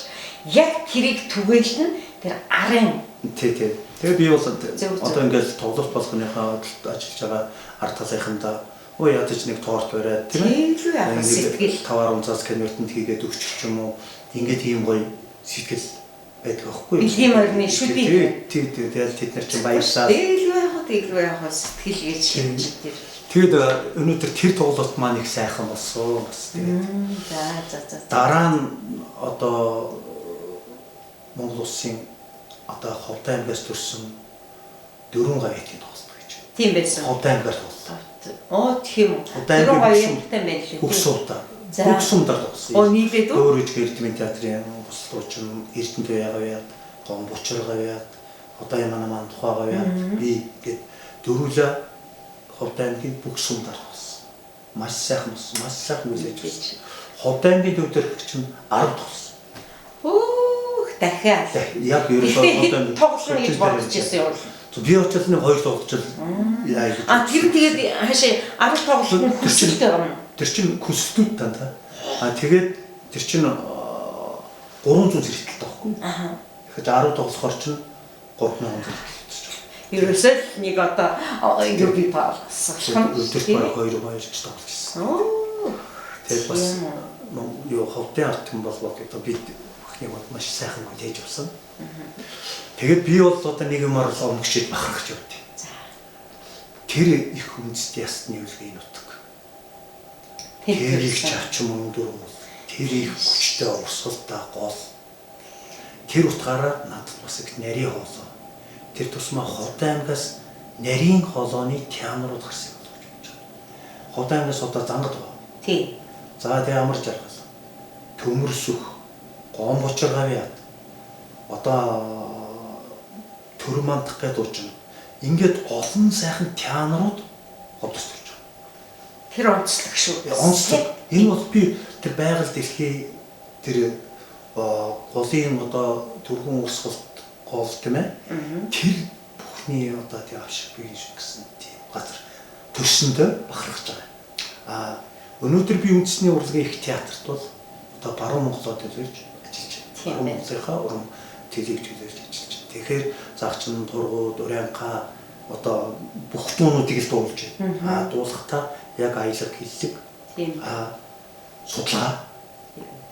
яг тэрийг түгээлнэ тэр арын. Тий, тий. Тэгээ би бол одоо ингээд тоглолт болгоныхаа ажиллаж байгаа ард талынхандаа өө ядаж нэг торт бариад тийм ээ. Сэтгэл таваар унцаас конвертанд хийгээд өгчих ч юм уу. Ингээд ийм гоё сэтгэл байдаг аахгүй юу? Бэлгийн морины шүдий. Тий, тий, тэгэл тэд нар чинь баярлаа. Тэгэлгүй яах вэ? Тэгэлгүй яах вэ? Сэтгэл гэж хэлж тэр. Тэгэд өнөөдөр тэр тоглолт маань их сайхан болсон бас тэгээд. За за за. Дараа нь одоо Монгол улсын одоо Ховд аймгаас төрсэн 4 гавьяатын тоглолт гэж. Тийм байсан. Ховд аймгаар тоглолт. Оо тийм үү. 4 гавьяатай байна лээ. Бүх суудаа. Бүх сумдаар тоглосон. Оо нийлээд үү? Өөр үжиг Эрдмийн театрын бус дуучин Эрдэнэ Туяа гавьяат, Гон Бучар гавьяат, одоо юм манай тухай гавьяат би гээд дөрвөлөө Ховд аймгийн бүх сумдаар тоглосон. Маш сайхан болсон. Маш сайхан хүлээж авсан. Ховд аймгийн төв дөрөгч нь 10 тоглосон. Хөөх дахиад. Яг ерөөсөө Ховд аймгийн тоглоно гэж бодож ирсэн юм. Би очил нэг 2 тоглож яа гэж. А тэр тэгээд хаашаа 10 тоглолт нь хүсэлтэй байгаа юм. Тэр чинь хүсэлтүүд дандаа. А тэгээд тэр чинь 300 зэрэгтэй байхгүй. Аа. Тэгэхээр 10 тоглохоор чинь 3000 зэрэгтэй. Ерөөсөө л нэг одоо юу би паалсан. Өдөрт бараг 2 2 гэж тоглож ирсэн. Тэгээд бас юу Ховдын арт юм бол одоо бид бүхнийг бол маш сайхан хүлээж авсан. Тэгээд би бол одоо нэг юмар л омгшиж бахархаж явдیں۔ Тэр их үндэст ясны үлгийн нутаг. Тэр их чавчин өндөр уул, тэр их хүчтэй урсгалтай гол. Тэр утгаараа надад бас их нарийн хоолой. Тэр тусмаа Ховд аймгаас нарийн хоолойны театрууд гарсан юм болж байна. Ховд аймгаас одоо зангад байна. Тийм. За тэгээ амар жаргал. Төмөрсөх, Гон бочор гавьяат. Одоо төр мандах гэдэг дуучин. Ингээд олон сайхан театрууд Ховдоос төрж байгаа. Тэр онцлог шүү. Онцлог. Энэ бол би тэр байгаль дэлхий тэр голын одоо түргэн урсгалт гол тийм ээ. Тэр бүхний одоо тийм авшиг бий гэсэн тийм газар төрсөндөө бахархаж байгаа. А өнөөдөр би үндэсний урлагийн их театрт бол одоо баруун Монголоо төлөөлж ажиллаж байна. Баруун Монголынхаа уран төлөвийг төлөөлж ажиллаж байна. Тэгэхээр загчин, тургууд, урянка одоо бүх дуунуудыг л дуулж байна. А дуулахдаа яг аялга хэллэг а судалгаа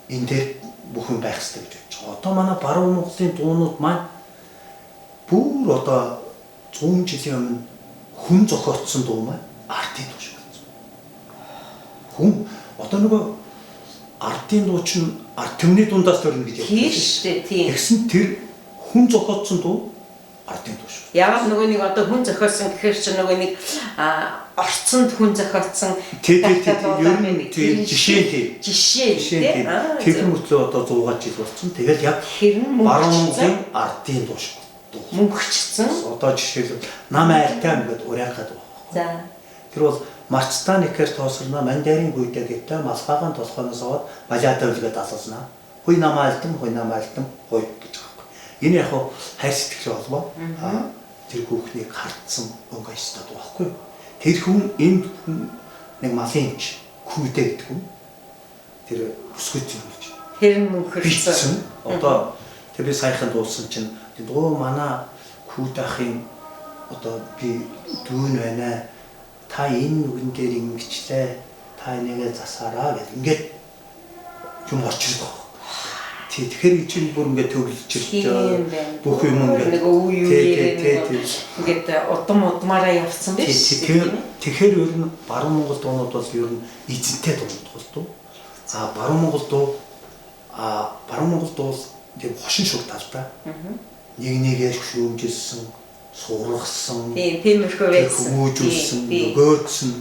энэ дээр бүх юм байх хэрэгтэй гэж бодож байгаа. Одоо манай баруун Монголын дуунууд маань бүр одоо 100 жилийн өмнө Хүн зохиоцсон дуу маань ардын дуу шиг болсон. Хүн одоо нөгөө ардын дуу чинь ард түмний дундаас төрнө гэж ярьдаг. Тийм шүү дээ, тийм. Тэгсэн тэр хүн зохиоцсон дуу ардын дуу шүү. Яг нөгөө нэг одоо хүн зохиосон гэхээр чинь нөгөө нэг орцонд хүн зохиоцсон тий ер нь тий жишээ тий. Жишээ тий. Тэр мөртлөө одоо 100 жил болсон. Тэгэл яг баруун Монголын ардын дуу шиг мөнхөчсөн. Одоо жишээлбэл нам айлтай ингээд уряахад байгаа. За. Тэр бол Марцтан ихээр тоосорно мандарин гүйдэ гэдэг малхаагаан толгойноос аваад балиадаа үлгээд алуулна. Хуй нам айлтан, хуй нам айлтан, хуй гэж байгаа байхгүй. Энэ яг хайр сэтгэлийн холбоо. Тэр хүүхнийг хардсан өнгө аястаад байгаа байхгүй. Тэр хүн энд хүн нэг малын эмч күүдэ гэдэг хүн. Тэр өсгөж зөрүүлж. Тэр нь мөнхөрсөн. Одоо тэр би саяхан дуулсан чинь дуу манай күүдахын одоо би дүүн байна. Та энэ нүгэн дээр ингэчлээ. Та энийгээ засаараа гэх ингээд юм орж ирдэг байгаа. Тий, тэгэхээр чинь бүр ингээд төвлөж ирж бүх юм ингээд нөгөө үе үеэр ингээд удам удмаараа явцсан биш. Тэгэхээр ер нь баруун Монгол дуунууд бол ер нь эзэнтэй дуунууд бол дуу. А баруун Монгол дуу баруун Монгол дуу тийм хошин шуг талтай. Нэг нэгээ шүүмжилсэн, сургасан, тийм тиймэрхүү байсан. Хүмүүжүүлсэн, нөгөөдсөн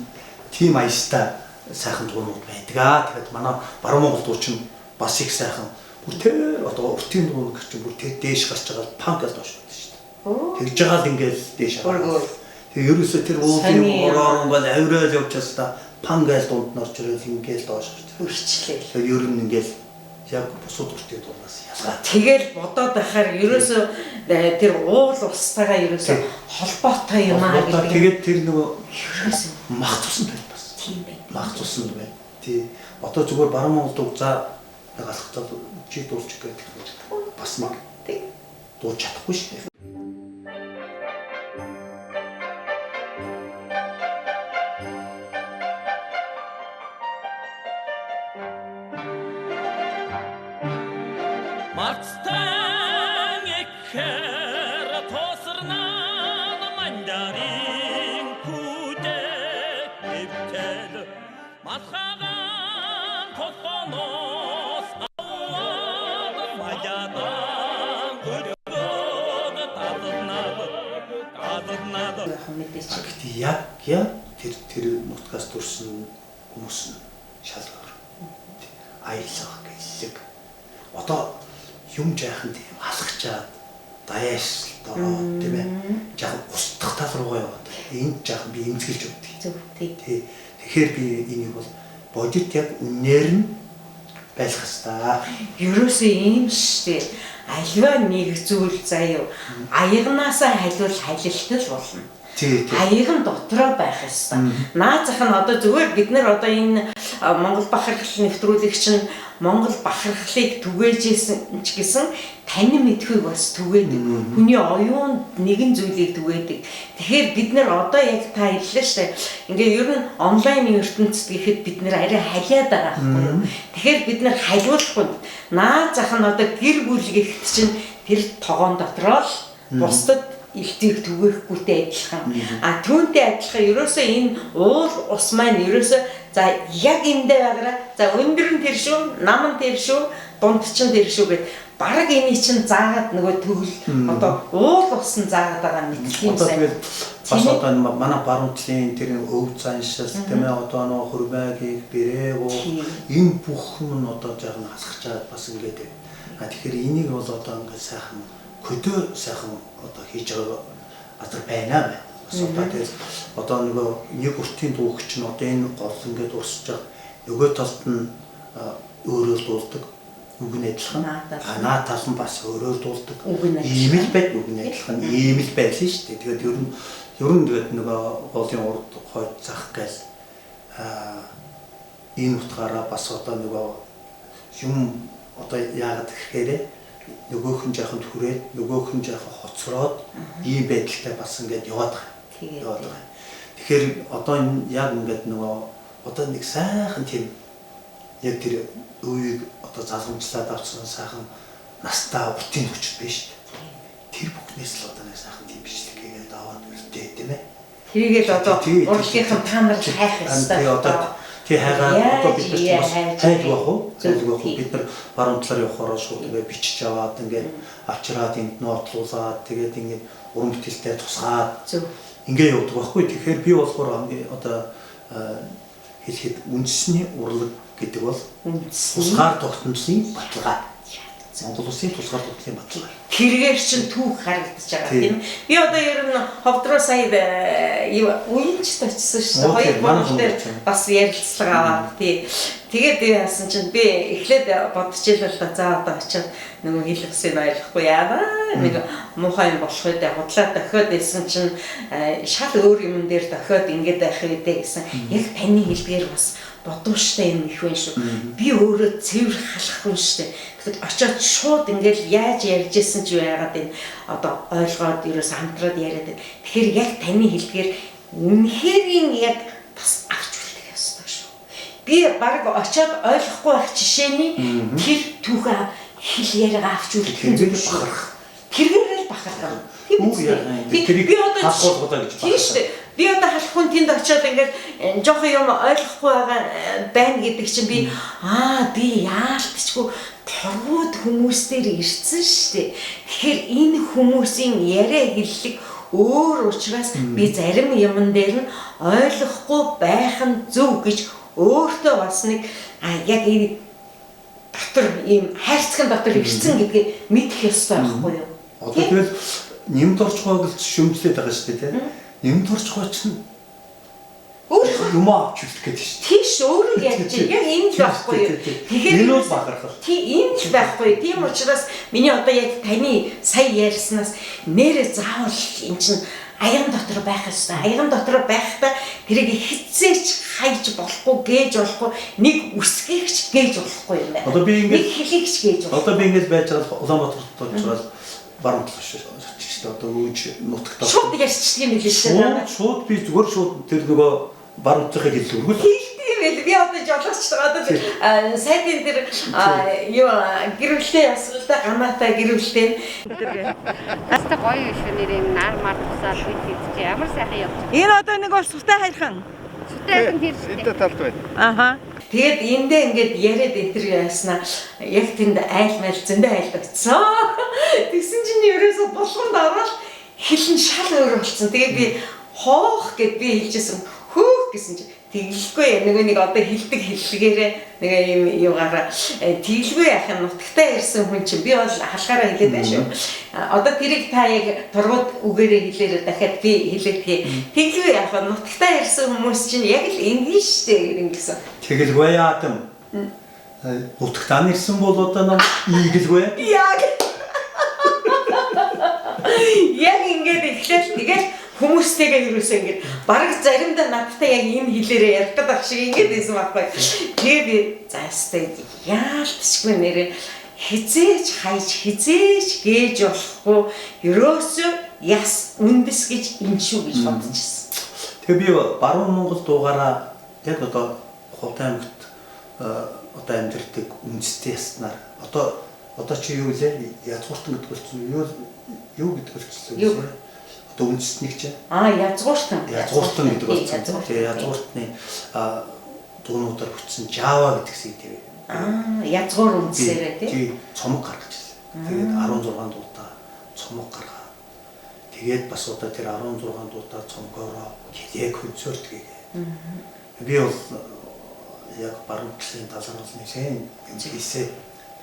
тийм аястай сайхан дуунууд байдаг аа. Тэгэхээр манай баруун Монгол дуу чинь бас их сайхан. Бүр тэр одоо уртын дуу гэх чинь бүр тэр дээш гарч байгаа панк л доош байдаг шүү дээ. Тэгж байгаа л ингээл дээш гараад. Тэгээ ерөөсөө тэр уулын ураар ингээл авираал явж байсдаа панк айл дунд нь орж ирэл ингээл доош гарч. Өрчлээ. Тэгэхээр ер нь ингээл яг бусад уртын дуунаас ялгаа. Тэгэл бодоод байхаар ерөөсөө тэр уул устайгаа ерөөсөө холбоотой юм аа гэдэг. Тэгээд тэр нөгөө ерөөсөө мах цуснд байна бас. Тийм байна. Мах цуснд байна. Тий. Одоо зүгээр баруун Монгол дуу за нэг алхтаад чи дуулчих гэдэг бас нэг дуулж чадахгүй шүү дээ. Марцтан экхэр тосрнан мандарин күдэ эвтэл малхаган толгоноос аваад малядан гөлгөөд талнаад талнаад мэдээч. Гэтэ яг тэр нутгаас төрсэн хүмүүс нь шал өөр. Аялах гэллэг. Одоо юм жаахан тийм алхачаад даяашлалт ороод тийм ээ жаахан устдах тал руугаа яваад энд жаахан би эмзэгэлж өгдөг. Зөв тий. Тэгэхээр би энийг бол бодит яг үннээр нь байх хэвээр. Ерөөсөө ийм штэ. Альва нэг зүйл заяа. Аягнаасаа халиул халилтал болно. Аяг нь дотроо байх ёстой. Наа зах нь одоо зүгээр бид нар одоо энэ Монгол бахархал нэвтрүүлэг чинь Монгол бахархлыг түгээжсэн ч гэсэн танин мэдхүйг бас түгээдэг. Хүний оюунд нэгэн зүйлийг түгээдэг. Тэгэхээр бид нар одоо яг та хэллээ штэ. Ингээ ер нь онлайн ертөнцид гэхэд бид нар арай халиад байгаа байхгүй юу? Тэгэхээр бид нар халиулахгүй. Наа зах нь одоо гэр бүл гэхэд чинь тэр тогоон дотроо л бусдад элтийг түгээхгүйтэй адилхан. А түүнтэй адилхан ерөөсөө энэ уул ус маань ерөөсөө за яг эндээ байгаараа за өндөр нь тэр шүү, нам нь тэр шүү, дунд чинь тэр шүү гэд бараг эний чинь заагаад нөгөө төгөл одоо уул ус нь заагаад байгаа мэтлэг юм сайн. Бас одоо манай баруун талын тэр өв заншил тийм ээ одоо нөгөө хурмайгийг брээгөө энэ бүх юм нь одоо жаахан алхачаад бас ингээд. А тэгэхээр энийг бол одоо ингээд сайхан көдөө сайхан одоо хийж байгаа газар байна байна. Бас одоо тэгэл одоо нөгөө нэг уртын дүүгч нь одоо энэ гол ингээд урсж байгаа. Нөгөө талд нь өөрөө дуулдаг. Үг нь адилхан. Наа тал нь бас өөрөө дуулдаг. Ийм л байд үг нь адилхан. Ийм л байлаа шүү дээ. Тэгээд ер нь тэгээд нөгөө голын урд хойд зах гээл энэ утгаараа бас одоо нөгөө юм одоо яагаад гэхээр нөгөөх нь жаахан түрээд, нөгөөх нь жаахан хоцроод ийм байдалтай бас ингээд яваад байгаа. Яваад байгаа. Тэгэхээр одоо энэ яг ингээд нөгөө одоо нэг сайхан тийм яг тэр өвийг одоо залгамжлаад авсан сайхан настай уртын хүчит биш шүү дээ. Тэр бүхнээс л одоо нэг сайхан тийм бичлэг хийгээд аваад үлдээ тийм ээ. Тэрийг л одоо урлагийнхан та нар хайх ёстой. Одоо тий хайгаа одоо бид нар бас хайж байх уу? Хайж байх уу? Бид нар баруун талаар явахаараа шууд ингээд бичиж аваад ингээд авчираад энд нотлуулаад тэгээд ингээд уран бүтээлтэй тусгаад ингээд явдаг байхгүй. Тэгэхээр би болохоор хамгийн одоо хэлэхэд үндэсний урлаг гэдэг бол тусгаар тогтнолын баталгаа. Монгол улсын тусгаар тогтнолын баталгаа. Тэргээр чинь түүх харагдаж байгаа тийм. Би одоо ер нь Ховдроо сая уянчд очсон шүү дээ. Хоёр гурав дээр бас ярилцлага аваад тий. Тэгээд яасан чинь би эхлээд бодож ийлээ л да. За одоо очиад нөгөө хэл усыг ойлгохгүй яана. Нэг муухай юм болох үү дээ. Худлаа дохиод байсан чинь шал өөр юм дээр дохиод ингэж байх үү дээ гэсэн. Яг таны хэлдгээр бас бодууштай юм их байна шүү. Би өөрөө цэвэр халахгүй шүү дээ. Тэгэхэд очиод шууд ингээл яаж ярьж исэн чи яагаад энэ одоо ойлгоод ерөөс хамтраад яриад байна. Тэгэхээр яг таны хэлдгээр үнэхэрийн яг бас авч үлдэх ёстой шүү. Би баг очиод ойлгохгүй байх жишээний тэр түүхээ хэл яриагаа авч үлдэх нь зөв бахарх. Тэргээр л бахарх. Тийм үү? Тэрийг би одоо халахгүйдаа гэж байна. Тийм шүү дээ. Би одоо халахгүй тэнд очиод ингээд жоохон юм ойлгохгүй байгаа байна гэдэг чинь би би яалтчгүй торгууд хүмүүс дээр ирсэн шүү дээ. Тэгэхээр энэ хүмүүсийн яриа хэллэг өөр учраас би зарим юмн дээр нь ойлгохгүй байх нь зөв гэж өөртөө бас нэг яг энэ дотор ийм хайрцагын дотор ирсэн гэдгийг мэдэх ёстой байхгүй юу? Одоо тэгэл нэмд орчгоо гэж шөмжлээд байгаа шүү дээ, тийм. Нэмд орчгоо чинь өөрөө юм авч үлдэх гэдэг шүү дээ. Тийш өөрөө ярьж байна. Яг энэ л байхгүй юу? Тэгэхээр энэ бол бахархал. Тий, энэ л байхгүй юу? Тийм учраас миний одоо яг таны сая ярьснаас нэрээ заавал эн чинь аян дотор байх ёстой. Аян дотор байхдаа тэрийг хизээч хайж болохгүй, гээж болохгүй, нэг үсгийг ч гээж болохгүй юм байна. Одоо би ингээд нэг хэлийг ч гээж болохгүй. Одоо би ингээд байж байгаа Улаанбаатарт очоод баруун талаас очиж одоо өөж нутагт шууд ярьчихдаг юм билээ шүү дээ. Шууд би зүгээр шууд тэр нөгөө баруун талынхыг хэлдэг өргөл. Хэлдэг юм байл. Би одоо жолооч байгаа. Одоо сайдын тэр юу гэр бүлтэй ясгалтай гамаатай гэр бүлтэй. Таста гоё шүү нэр юм нар мар тусаад бид хэд чи ямар сайхан явж байгаа. Энэ одоо нэг бол сутай хайрхан. Сутай хайрхан тэр шүү дээ. Энэ талд байна. Аха. Тэгээд эндээ ингээд яриад энэ яаснаа яг тэнд айл майл зөндөө айлд очсон. Тэгсэн чинь ерөөсө булганд ороод хэл нь шал өөр болсон. Тэгээд би хоох гэд би хэлжсэн. Хөөх гэсэн чинь тэглэхгүй нөгөө нэг одоо хилдэг хэллэгээрээ нэг юм юугаараа тэглэгүй яах юм нутагтаа ирсэн хүн чинь би бол халахаараа хэлээд байна шүү. Одоо тэрийг та яг тургууд үгээрээ хэлээрээ дахиад би хэлээдхий. Тэглэгүй яах вэ? Нутагтаа ирсэн хүмүүс чинь яг л ингэн штэ гэсэн. Тэгэлгүй яатам. Нутагтаа ирсэн бол одоо нам ийгэлгүй. Яг. Яг ингээд эхлээл тэгэл хүмүүстэйгээ юусэн ингээд бараг заримдаа надтай яг энэ хэлээрээ ярих гэдэг ах шиг ингээд байсан байхгүй. Тэгээ би за ястай яалтчгүй нэрээ хизээч хайж хизээч гээж болохгүй ерөөсөө яс үндэс гэж энэ шүү гэж бодчихсон. Тэгээ би баруун Монгол дуугаараа яг одоо Ховд аймагт одоо амьдардаг үндэсний яснаар одоо чи юу лээ язгууртан гэдэг болсон юу гэдэг болсон вэ? Одоо үндэснийг чи язгууртан. Язгууртан гэдэг болсон. Тэгээ язгууртны дуунуудаар бүтсэн Java гэдэг CD. Язгуур үндсээрээ тий. Цомог гаргаж ирсэн. Тэгээд 16 дуутай цомог гаргаа. Тэгээд бас одоо тэр 16 дуутай цомгоороо хэлээ концерт хийгээ. Би бол яг баруун талын талаар бол нэлээд юм хийсээ.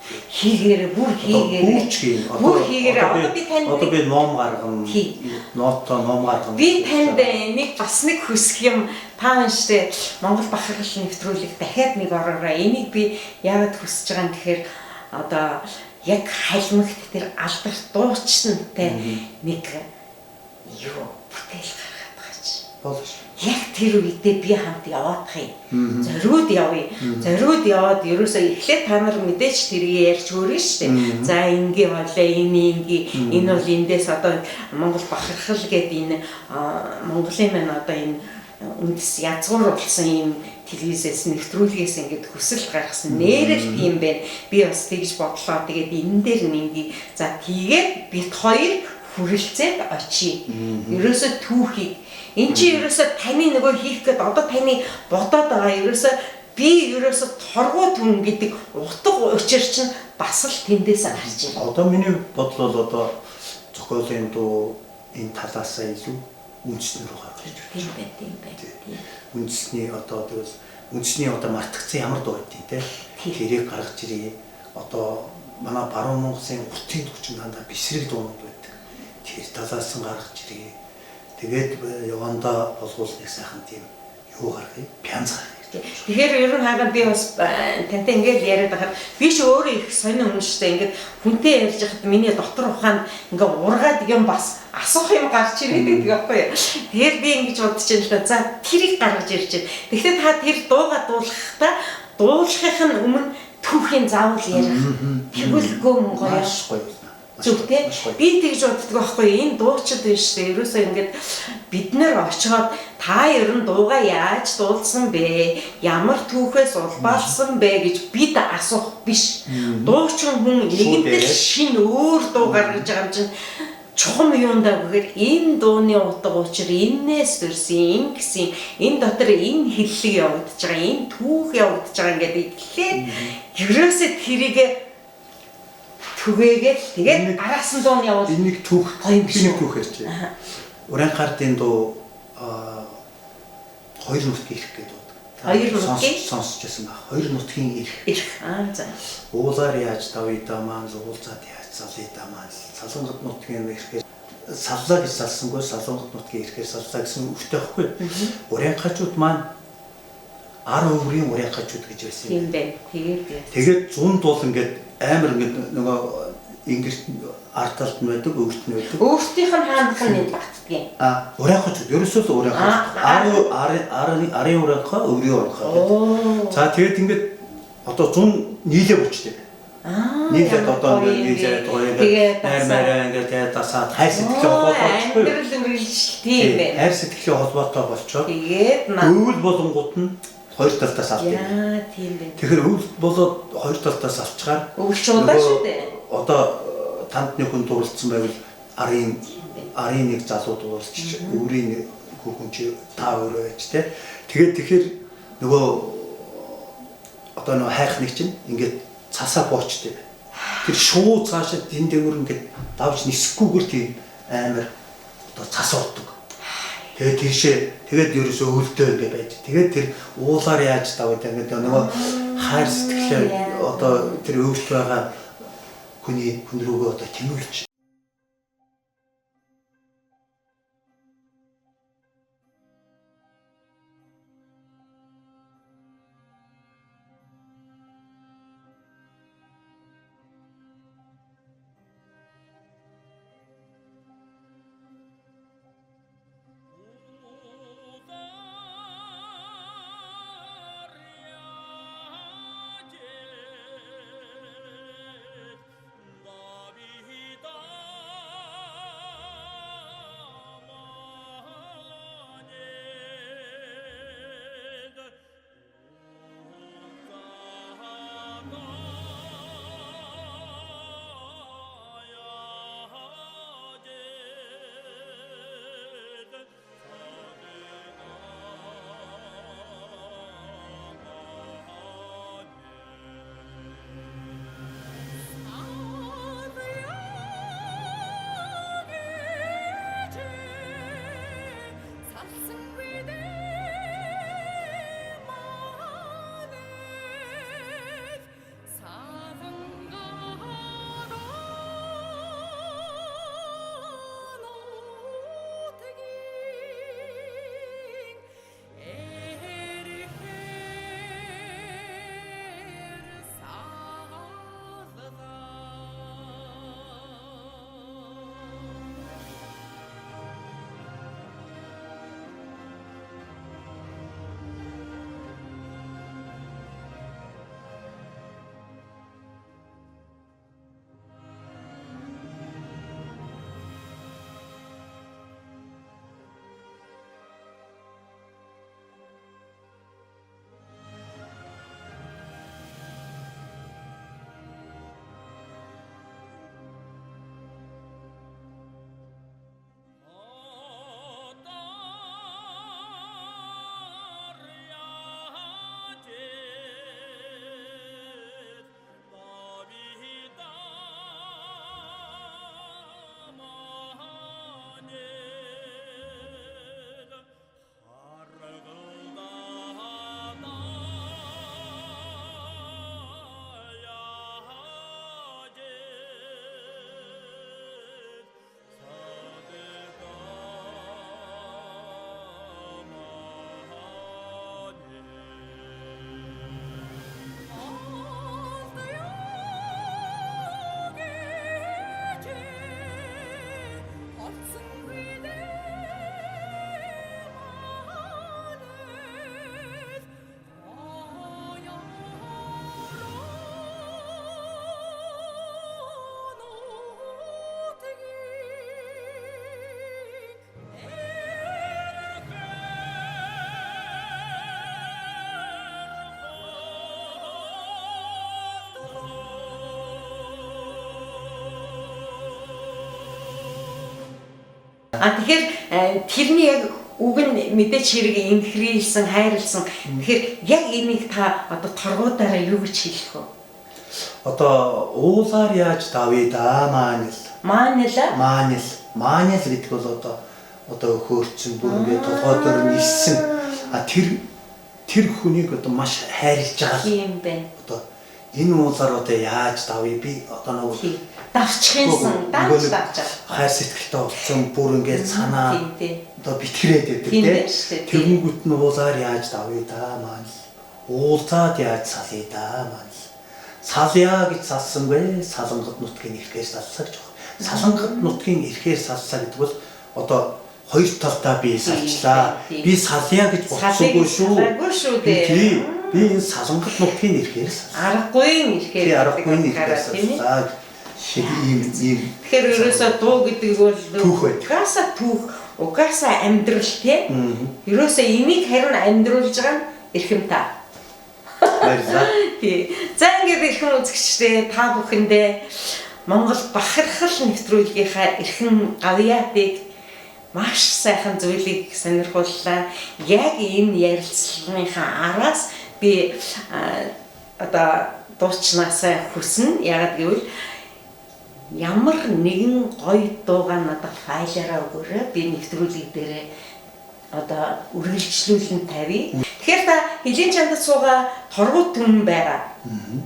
Хийгээрээ бүр хийгээрээ. Бүр хийгээрээ. Одоо би танд одоо би ном гаргана. Ноотоо ном гаргана. Би танд нэг бас нэг хүсэх юм та унштай Монгол бахархал нэвтрүүлэг дахиад нэг ороорой. Энийг би яагаад хүсэж байгаа юм гэхээр одоо яг халимагт тэр алдарт дуучсантай нэг юу бүтээл гаргаад байгаа чи. Болно. Яг тэр үедээ би хамт яваадах юм. Зориуд явъя. Зориуд яваад ерөөсөө эхлээд та нар мэдээж тэрийг ярьж хөөрнө шүү дээ. За ингээ болоо, энэ ингээ, энэ бол эндээс одоо Монгол бахархал гэдэг энэ Монголын маань одоо энэ үндэс язгуур болсон юм телевизээс нэвтрүүлгээс ингээд хүсэл гаргасан. Нэрэл тийм байна. Би бас тэгж бодлоо. Тэгээд энэ дээр нь ингээ. За тэгээд бит хоёр хүрэлцээд очие. Ерөөсөө түүхийг Энд чинь ерөөсөө таны нөгөө хийх гээд одоо таны бодоод байгаа ерөөсөө би ерөөсөө торгуу түн гэдэг утга учир чинь бас л тэндээс гарч ирнэ. Одоо миний бодол бол одоо зохиолын дуу энэ талаасаа илүү үндэсний рүү гарч ирж байна. Тийм байна, тийм байна. Үндэсний одоо тэгвэл үндэсний одоо мартагдсан ямар дуу байдیں те. Тэрийг гаргаж ирье. Одоо манай баруун Монголын уртын төвчин дандаа бисрэг дуунууд байдаг. Тэр талаас нь гаргаж ирье. Тэгээд явандаа болвол нэг сайхан тийм юу гаргая? Пянз гаргая. Тэгэхээр ер нь хаана би бас тантай ингээд яриад байхад би ч өөрөө их сонин хүн шүү дээ. Ингээд хүнтэй ярьж байхад миний дотор ухаанд ингээд ургаад юм бас асуух юм гарч ирээд байдаг байхгүй юу. Тэгэхээр би ингэж бодож байна л да. За тэрийг гаргаж ирж байна. Тэгэхээр та тэр дууга дуулахдаа дуулахын өмнө түүхийн заавал ярих. Тэгвэл гөм гоё. Маш гоё болно. Зүг те. Би тэгж боддог байхгүй энэ дуучид биш үү? Ерөөсөө ингээд бид нэр очиод та ер нь дууга яаж дуулсан бэ? Ямар түүхээс улбаалсан бэ гэж бид асуух биш. Дуучин хүн нэгэнтэл шин өөр дуу гаргаж байгаа юм чинь чухам юундаа гэхээр энэ дууны утга учир энээс төрсөн, ингэсэн, энэ дотор энэ хэллэг явагдаж байгаа, энэ түүх явагдаж байгаа ингээд иглээд ерөөсөө тэрийг түгээгээл тэгээд араас нь дуу нь явуул. Энэ нэг түүх гоё юм биш үү? Түүх ярьж. Уранхардын дуу хоёр нутгийн эрх гэдэг дуу. Хоёр нутгийн сонсч байсан баг. Хоёр нутгийн эрх. Эрх. Аа за. Уулаар яаж давъя маань, уулзаад яаж залъя маань. Салангат нутгийн эрхээр саллаа гэж салсангүй, салангат нутгийн эрхээр саллаа гэсэн үгтэй байхгүй. Уранхачууд маань ар өврийн уранхачууд гэж байсан юм. Тийм байна. Тэгээд тэгээд зунд бол ингээд амар ингээд нөгөө ингэрт ард талд нь байдаг, өвөрт нь байдаг. Өвөртийнх нь хаанах нь энд багтдгийн. А уранхачууд ерөөсөө л уранхачууд. Арын уранхаа, өврийн уранхаа гэдэг. За тэгээд ингээд одоо зун нийлээ бүчдэг. Аа. Нийлээд одоо ингээд нийлээд гоё ингээд найр майраа ингээд тэгээд дасаад хайр сэтгэлийн холбоотой болчихгүй. Амьдрал үргэлжлэл тийм байна. Хайр сэтгэлийн холбоотой болчоод тэгээд өвөл болонгууд нь хоёр талтаас алт юм. Яа, тийм байна. Тэгэхээр өвөл болоод хоёр талтаас алчгаар өвөлчудаа шүү дээ. Одоо танд нэг хүн дурлцсан байвал арын нэг залуу дурлцчих, өврийн хүн чи та өөрөө байж тэ. Тэгээд тэгэхээр нөгөө одоо нөгөө хайрх нэг чинь ингээд цасаа буучдаг. Тэр шууд цаашаа тэн дээгүүр ингээд давж нисэхгүйгээр тийм амар одоо цас ордог. Тэгээд тийшээ тэгээд ерөөсөө өвөлдөө ингээд байж. Тэгээд тэр уулаар яаж даваад ингээд нөгөө хайр сэтгэлээ одоо тэр өвөлт байгаа хүний хүн рүүгээ одоо тэмүүлж David. А тэгэхээр тэрний яг үг нь мэдээч хэрэг инхрийлсэн, хайрлсан. Тэгэхээр яг энийг та одоо торгуудаараа юу гэж хэлэх вэ? Одоо уулаар яаж давъя да маанил. Маанила? Маанил. Маанил гэдэг бол одоо хөөрцөн бүр ингээд толгой дээр нь илсэн. А тэр хүнийг одоо маш хайрлаж байгаа. Тийм байна. Одоо энэ уулаар одоо яаж давъя би одоо нөгөө давчхинсан давч давч. Хайр сэтгэлтэй болсон бүр ингээд санаа одоо битгэрээд байдаг тийм. Тэгэнгүүт нь уулаар яаж давъя да маанил. Уулзаад яаж салъя да маанил. Салъя гэж салсангүй салангад нутгийн эрхээр салсаа гэж байна. Салангад нутгийн эрхээр салсаа гэдэг бол одоо хоёр талдаа би салчлаа. Би салъя гэж бодсонгүй шүү. Салаагүй шүү дээ. Би энэ салангад нутгийн эрхээр салсаа. Аргагүй эрхээр. Аргагүй эрхээр салсаа. Ийм ийм. Тэгэхээр ерөөсөө дуу гэдэг бол түүх байдаг. Угаасаа түүх, угаасаа амьдрал тий. Ерөөсөө энийг харин амьдруулж байгаа нь эрхэм та. Баярлалаа. Тий. За ингээд эрхэм үзэгчдээ та бүхэндээ Монгол бахархал нэвтрүүлгийнхаа эрхэм гавьяатыг маш сайхан зүйлийг сонирхууллаа. Яг энэ ярилцлагынхаа араас би одоо дуучнаасаа хүснэ. Яагаад гэвэл ямар нэгэн гоё дуугаа надад файлаараа өгөөрэй. Би нэвтрүүлэг дээрээ одоо үргэлжлүүлэн тавья. Тэгэхээр та хөлийн чандад суугаа торгууд түмэн байгаа.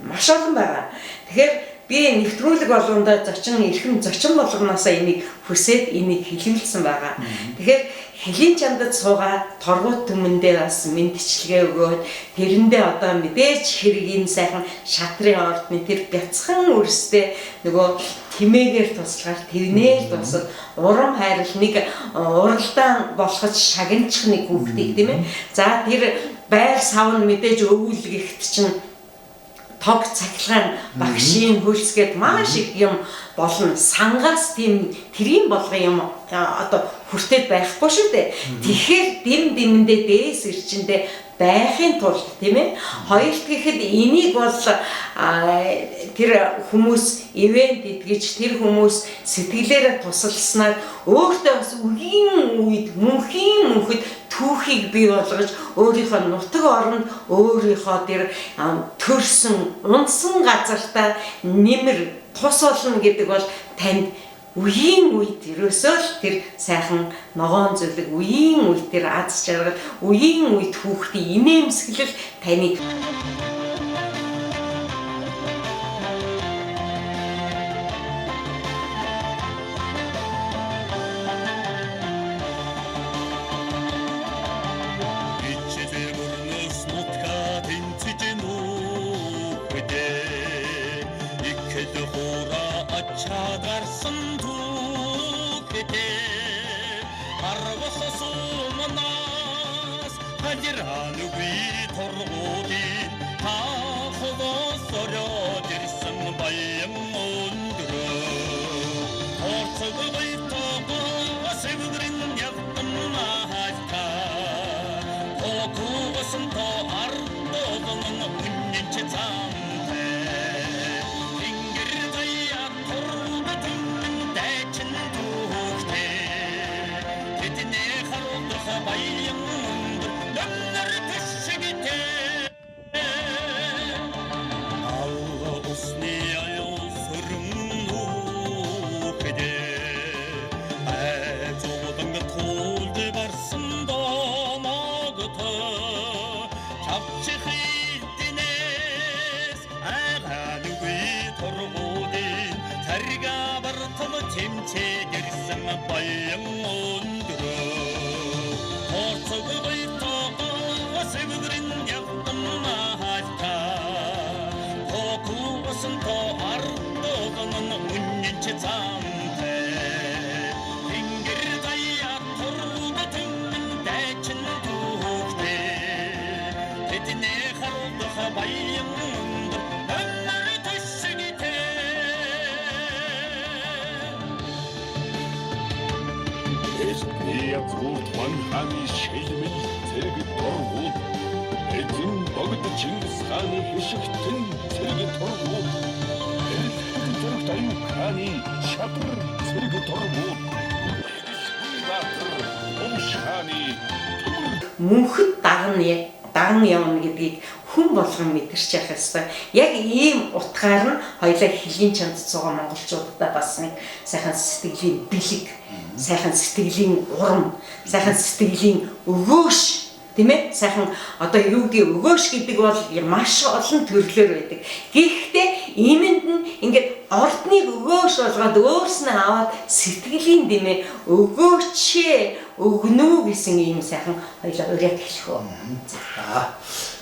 Маш олон байгаа. Тэгэхээр би нэвтрүүлэг болгондоо зочин эрхэм зочин болгоноосоо энийг хүсээд энийг хэлүүлсэн байгаа. Тэгэхээр хөлийн чандад суугаа торгууд түмэндээ бас мэдчилгээ өгөөд тэрэндээ одоо мэдээж хэрэг энэ сайхан шатрын ордны тэр бяцхан өрсдөө нөгөө тэмээгээр туслахаар тэрнээр тусад урам хайрал нэг уралдаан болоход шагначих нэг хүүхдийг тийм ээ. За тэр байр сав нь мэдээж өвүүлгэхт чинь тог цахилгаан багшийн хөлсгээд маш их юм болно. Сангаас тийм тэрийн болгон юм одоо хүртээд байхгүй шүү дээ. Тэгэхээр дэм дэмэндээ дээс эрчэндээ байхын тулд тийм ээ. Хоёрт гэхэд энийг бол тэр хүмүүс ивент идгэж тэр хүмүүс сэтгэлээрээ тусалснаар өөртөө бас үгийн үед мөнхийн мөнхөд түүхийг бий болгож өөрийнхөө нутаг оронд өөрийнхөө тэр төрсөн унсан газартаа нэмэр тус болно гэдэг бол танд үеийн үед ерөөсөө л тэр сайхан ногоон зүлэг, үеийн үед тэр аз жаргал, үеийн үед хүүхдийн инээмсэглэл таныг Хааны төмөр Мөнхөд даган явна гэдгийг хүн болгон мэдэрч явах ёстой. Яг ийм утгаар нь хоёлаа хөлийн чанд суугаа монголчуудаа бас нэг сайхан сэтгэлийн бэлэг, сайхан сэтгэлийн урам, сайхан сэтгэлийн өгөөш, тийм ээ? Сайхан одоо юу гэдэг өгөөш гэдэг бол маш олон төрлөөр байдаг. Гэхдээ иймэнд нь ингээд ордныг өгөөш болгоод өөрснөө аваад сэтгэлийн дэмээ өгөөч өгнө гэсэн ийм сайхан хоёлаа ураад хэлэх үү.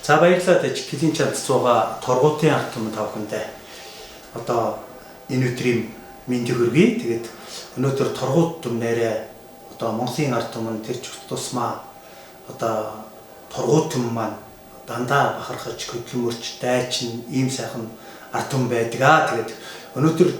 За баярлалаа гэж хөлийн чанд суугаа торгуутын ард түмэн та бүхэндээ одоо энэ өдрийн мэндийг хүргэе. Тэгээд өнөөдөр торгуут түмнээрээ одоо Монголын ард түмэн тэр тусмаа одоо торгуут түмэн маань дандаа бахархаж хөдөлмөрч дайчин ийм сайхан ард түмэн байдаг аа. Тэгээд өнөөдөр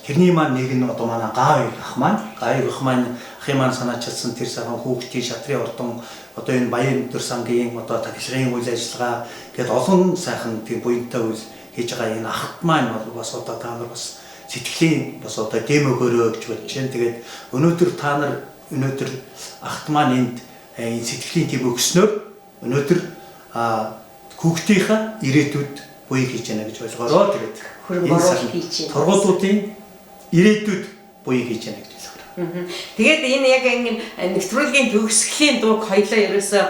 тэрний маань нэг нь одоо манай Гаавыг ах маань, Гаавыг ах маань ахын маань санаачилсан тэр сайхан хүүхдийн шатрын ордон одоо энэ Баян өндөр сангийн одоо тахилгын үйл ажиллагаа гээд олон сайхан тийм буянтай үйл хийж байгаа энэ ахт маань бол бас одоо та нар бас сэтгэлийн бас одоо дэм өгөөрэй гэж бодож байна. Тэгээд өнөөдөр та нар өнөөдөр ахт маань энд энэ сэтгэлийн дэм өгснөөр өнөөдөр хүүхдийнхаа ирээдүйд буян хийж байна гэж ойлгоорой. Тэгээд хөрөнгө оруулалт хийж байна. Торгуулуудын ирээдүйд буян хийж байна гэж ойлгоорой. Тэгээд энэ яг ингэ нэвтрүүлгийн төгсгөлийн дууг хоёлаа ерөөсөө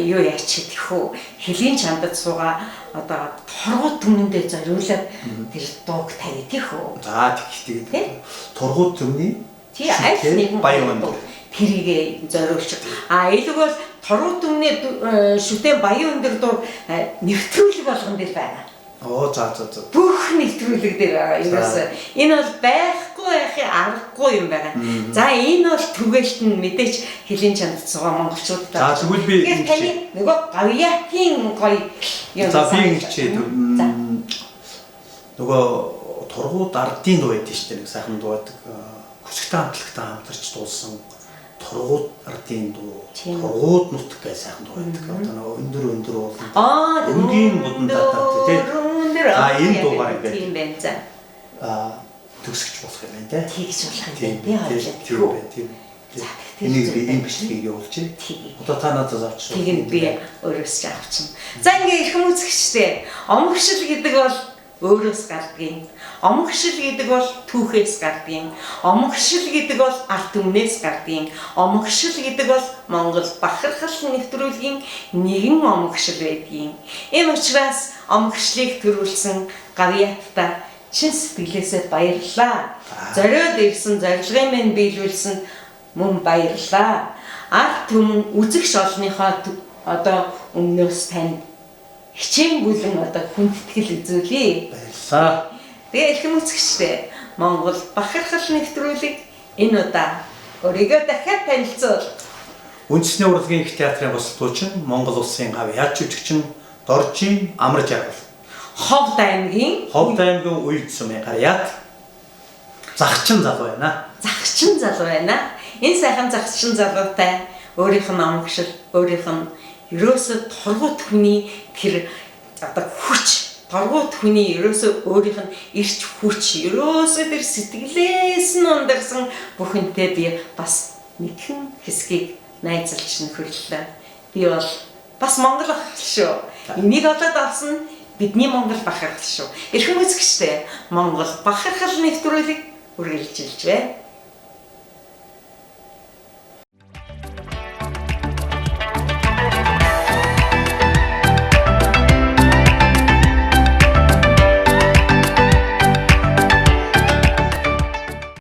юу яач гэх үү? Хөлийн чандад суугаа одоо торгууд түмэндээ зориулаад тэр дууг тавья гэх үү? За тэгээд торгууд түмний тий аль нэгэн баян өндөр тэрийг зориулж. А илүү бол торгууд түмний шүтэн баян өндөр дууг нэвтрүүлэг болгон дээр байна. Оо за за за. Бүх нэвтрүүлэг дээр байгаа. Ерөөсөө энэ бол байхгүй байхын аргагүй юм байна. За энэ бол түгээлт нь мэдээч хөлийн чанд суугаа монголчуудаа. За тэгвэл би таны нөгөө гавьяатын гоё юм. За би ингэж нөгөө торгууд ардын дуу байдаг шүү дээ. Нэг сайхан дуу байдаг. Хүсэгтэй хамтлагтай хамтарч дуулсан торгууд ардын дуу, торгууд нутаг гэж сайхан дуу байдаг. Одоо нөгөө өндөр өндөр уулан. Өнгийн гудам татаад тий. За энэ дуугаар ингээд тийм байна. За. Төгсгөж болох юм байна тий. Тэгж болох юм байна тий. Хоёлаа. Тийм байна тийм. За энийг би энэ бичлэгийг явуулчих. Одоо та надаас авчих. Тийм би өөрөөс ч авчихна. За ингээ эрхэм үзэгчдээ омгшил гэдэг бол өөрөөс гардгийн. Омгшил гэдэг бол түүхээс гардгийн. Омгшил гэдэг бол ард түмнээс гардгийн. Омгшил гэдэг бол Монгол бахархал нэвтрүүлгийн нэгэн омгшил байдгийн. Энэ учраас омгшлыг төрүүлсэн гавьяаттай чин сэтгэлээсээ баярлалаа. Зориод ирсэн зорилгын минь биелүүлсэн мөн баярлалаа. Ард түмэн үзэгч олныхоо одоо өмнөөс танд хичээнгүлэн одоо хүндэтгэл үзүүлье. Баярлалаа. Тэгээ эрхэм үзэгчдээ Монгол бахархал нэвтрүүлэг энэ удаа өөрийгөө дахиад танилцуул. Үндэсний урлагийн их театрын босолтуучин Монгол улсын гав яаж жүжигчин Доржийн Амар Жаргал. Ховд аймгийн Ховд аймгийн Уйд сумын Гарьяат Захчин залуу байна. Захчин залуу байна. Энэ сайхан захчин залуутай өөрийнх нь омгшил, өөрийнх нь ерөөсөө торгуут хүний тэр одоо хүч, торгуут хүний ерөөсөө өөрийнх нь эрч хүч, ерөөсөө тэр сэтгэлээс нь ундарсан бүхэнтэй би бас нэгэн хэсгийг найзалж нөхөрлөө. Би бол бас Монгол бахархал шүү. Энийг олоод авсан бидний Монгол бахархал шүү. Эрхэм үзэгчдээ Монгол бахархал нэвтрүүлэг үргэлжилж бай.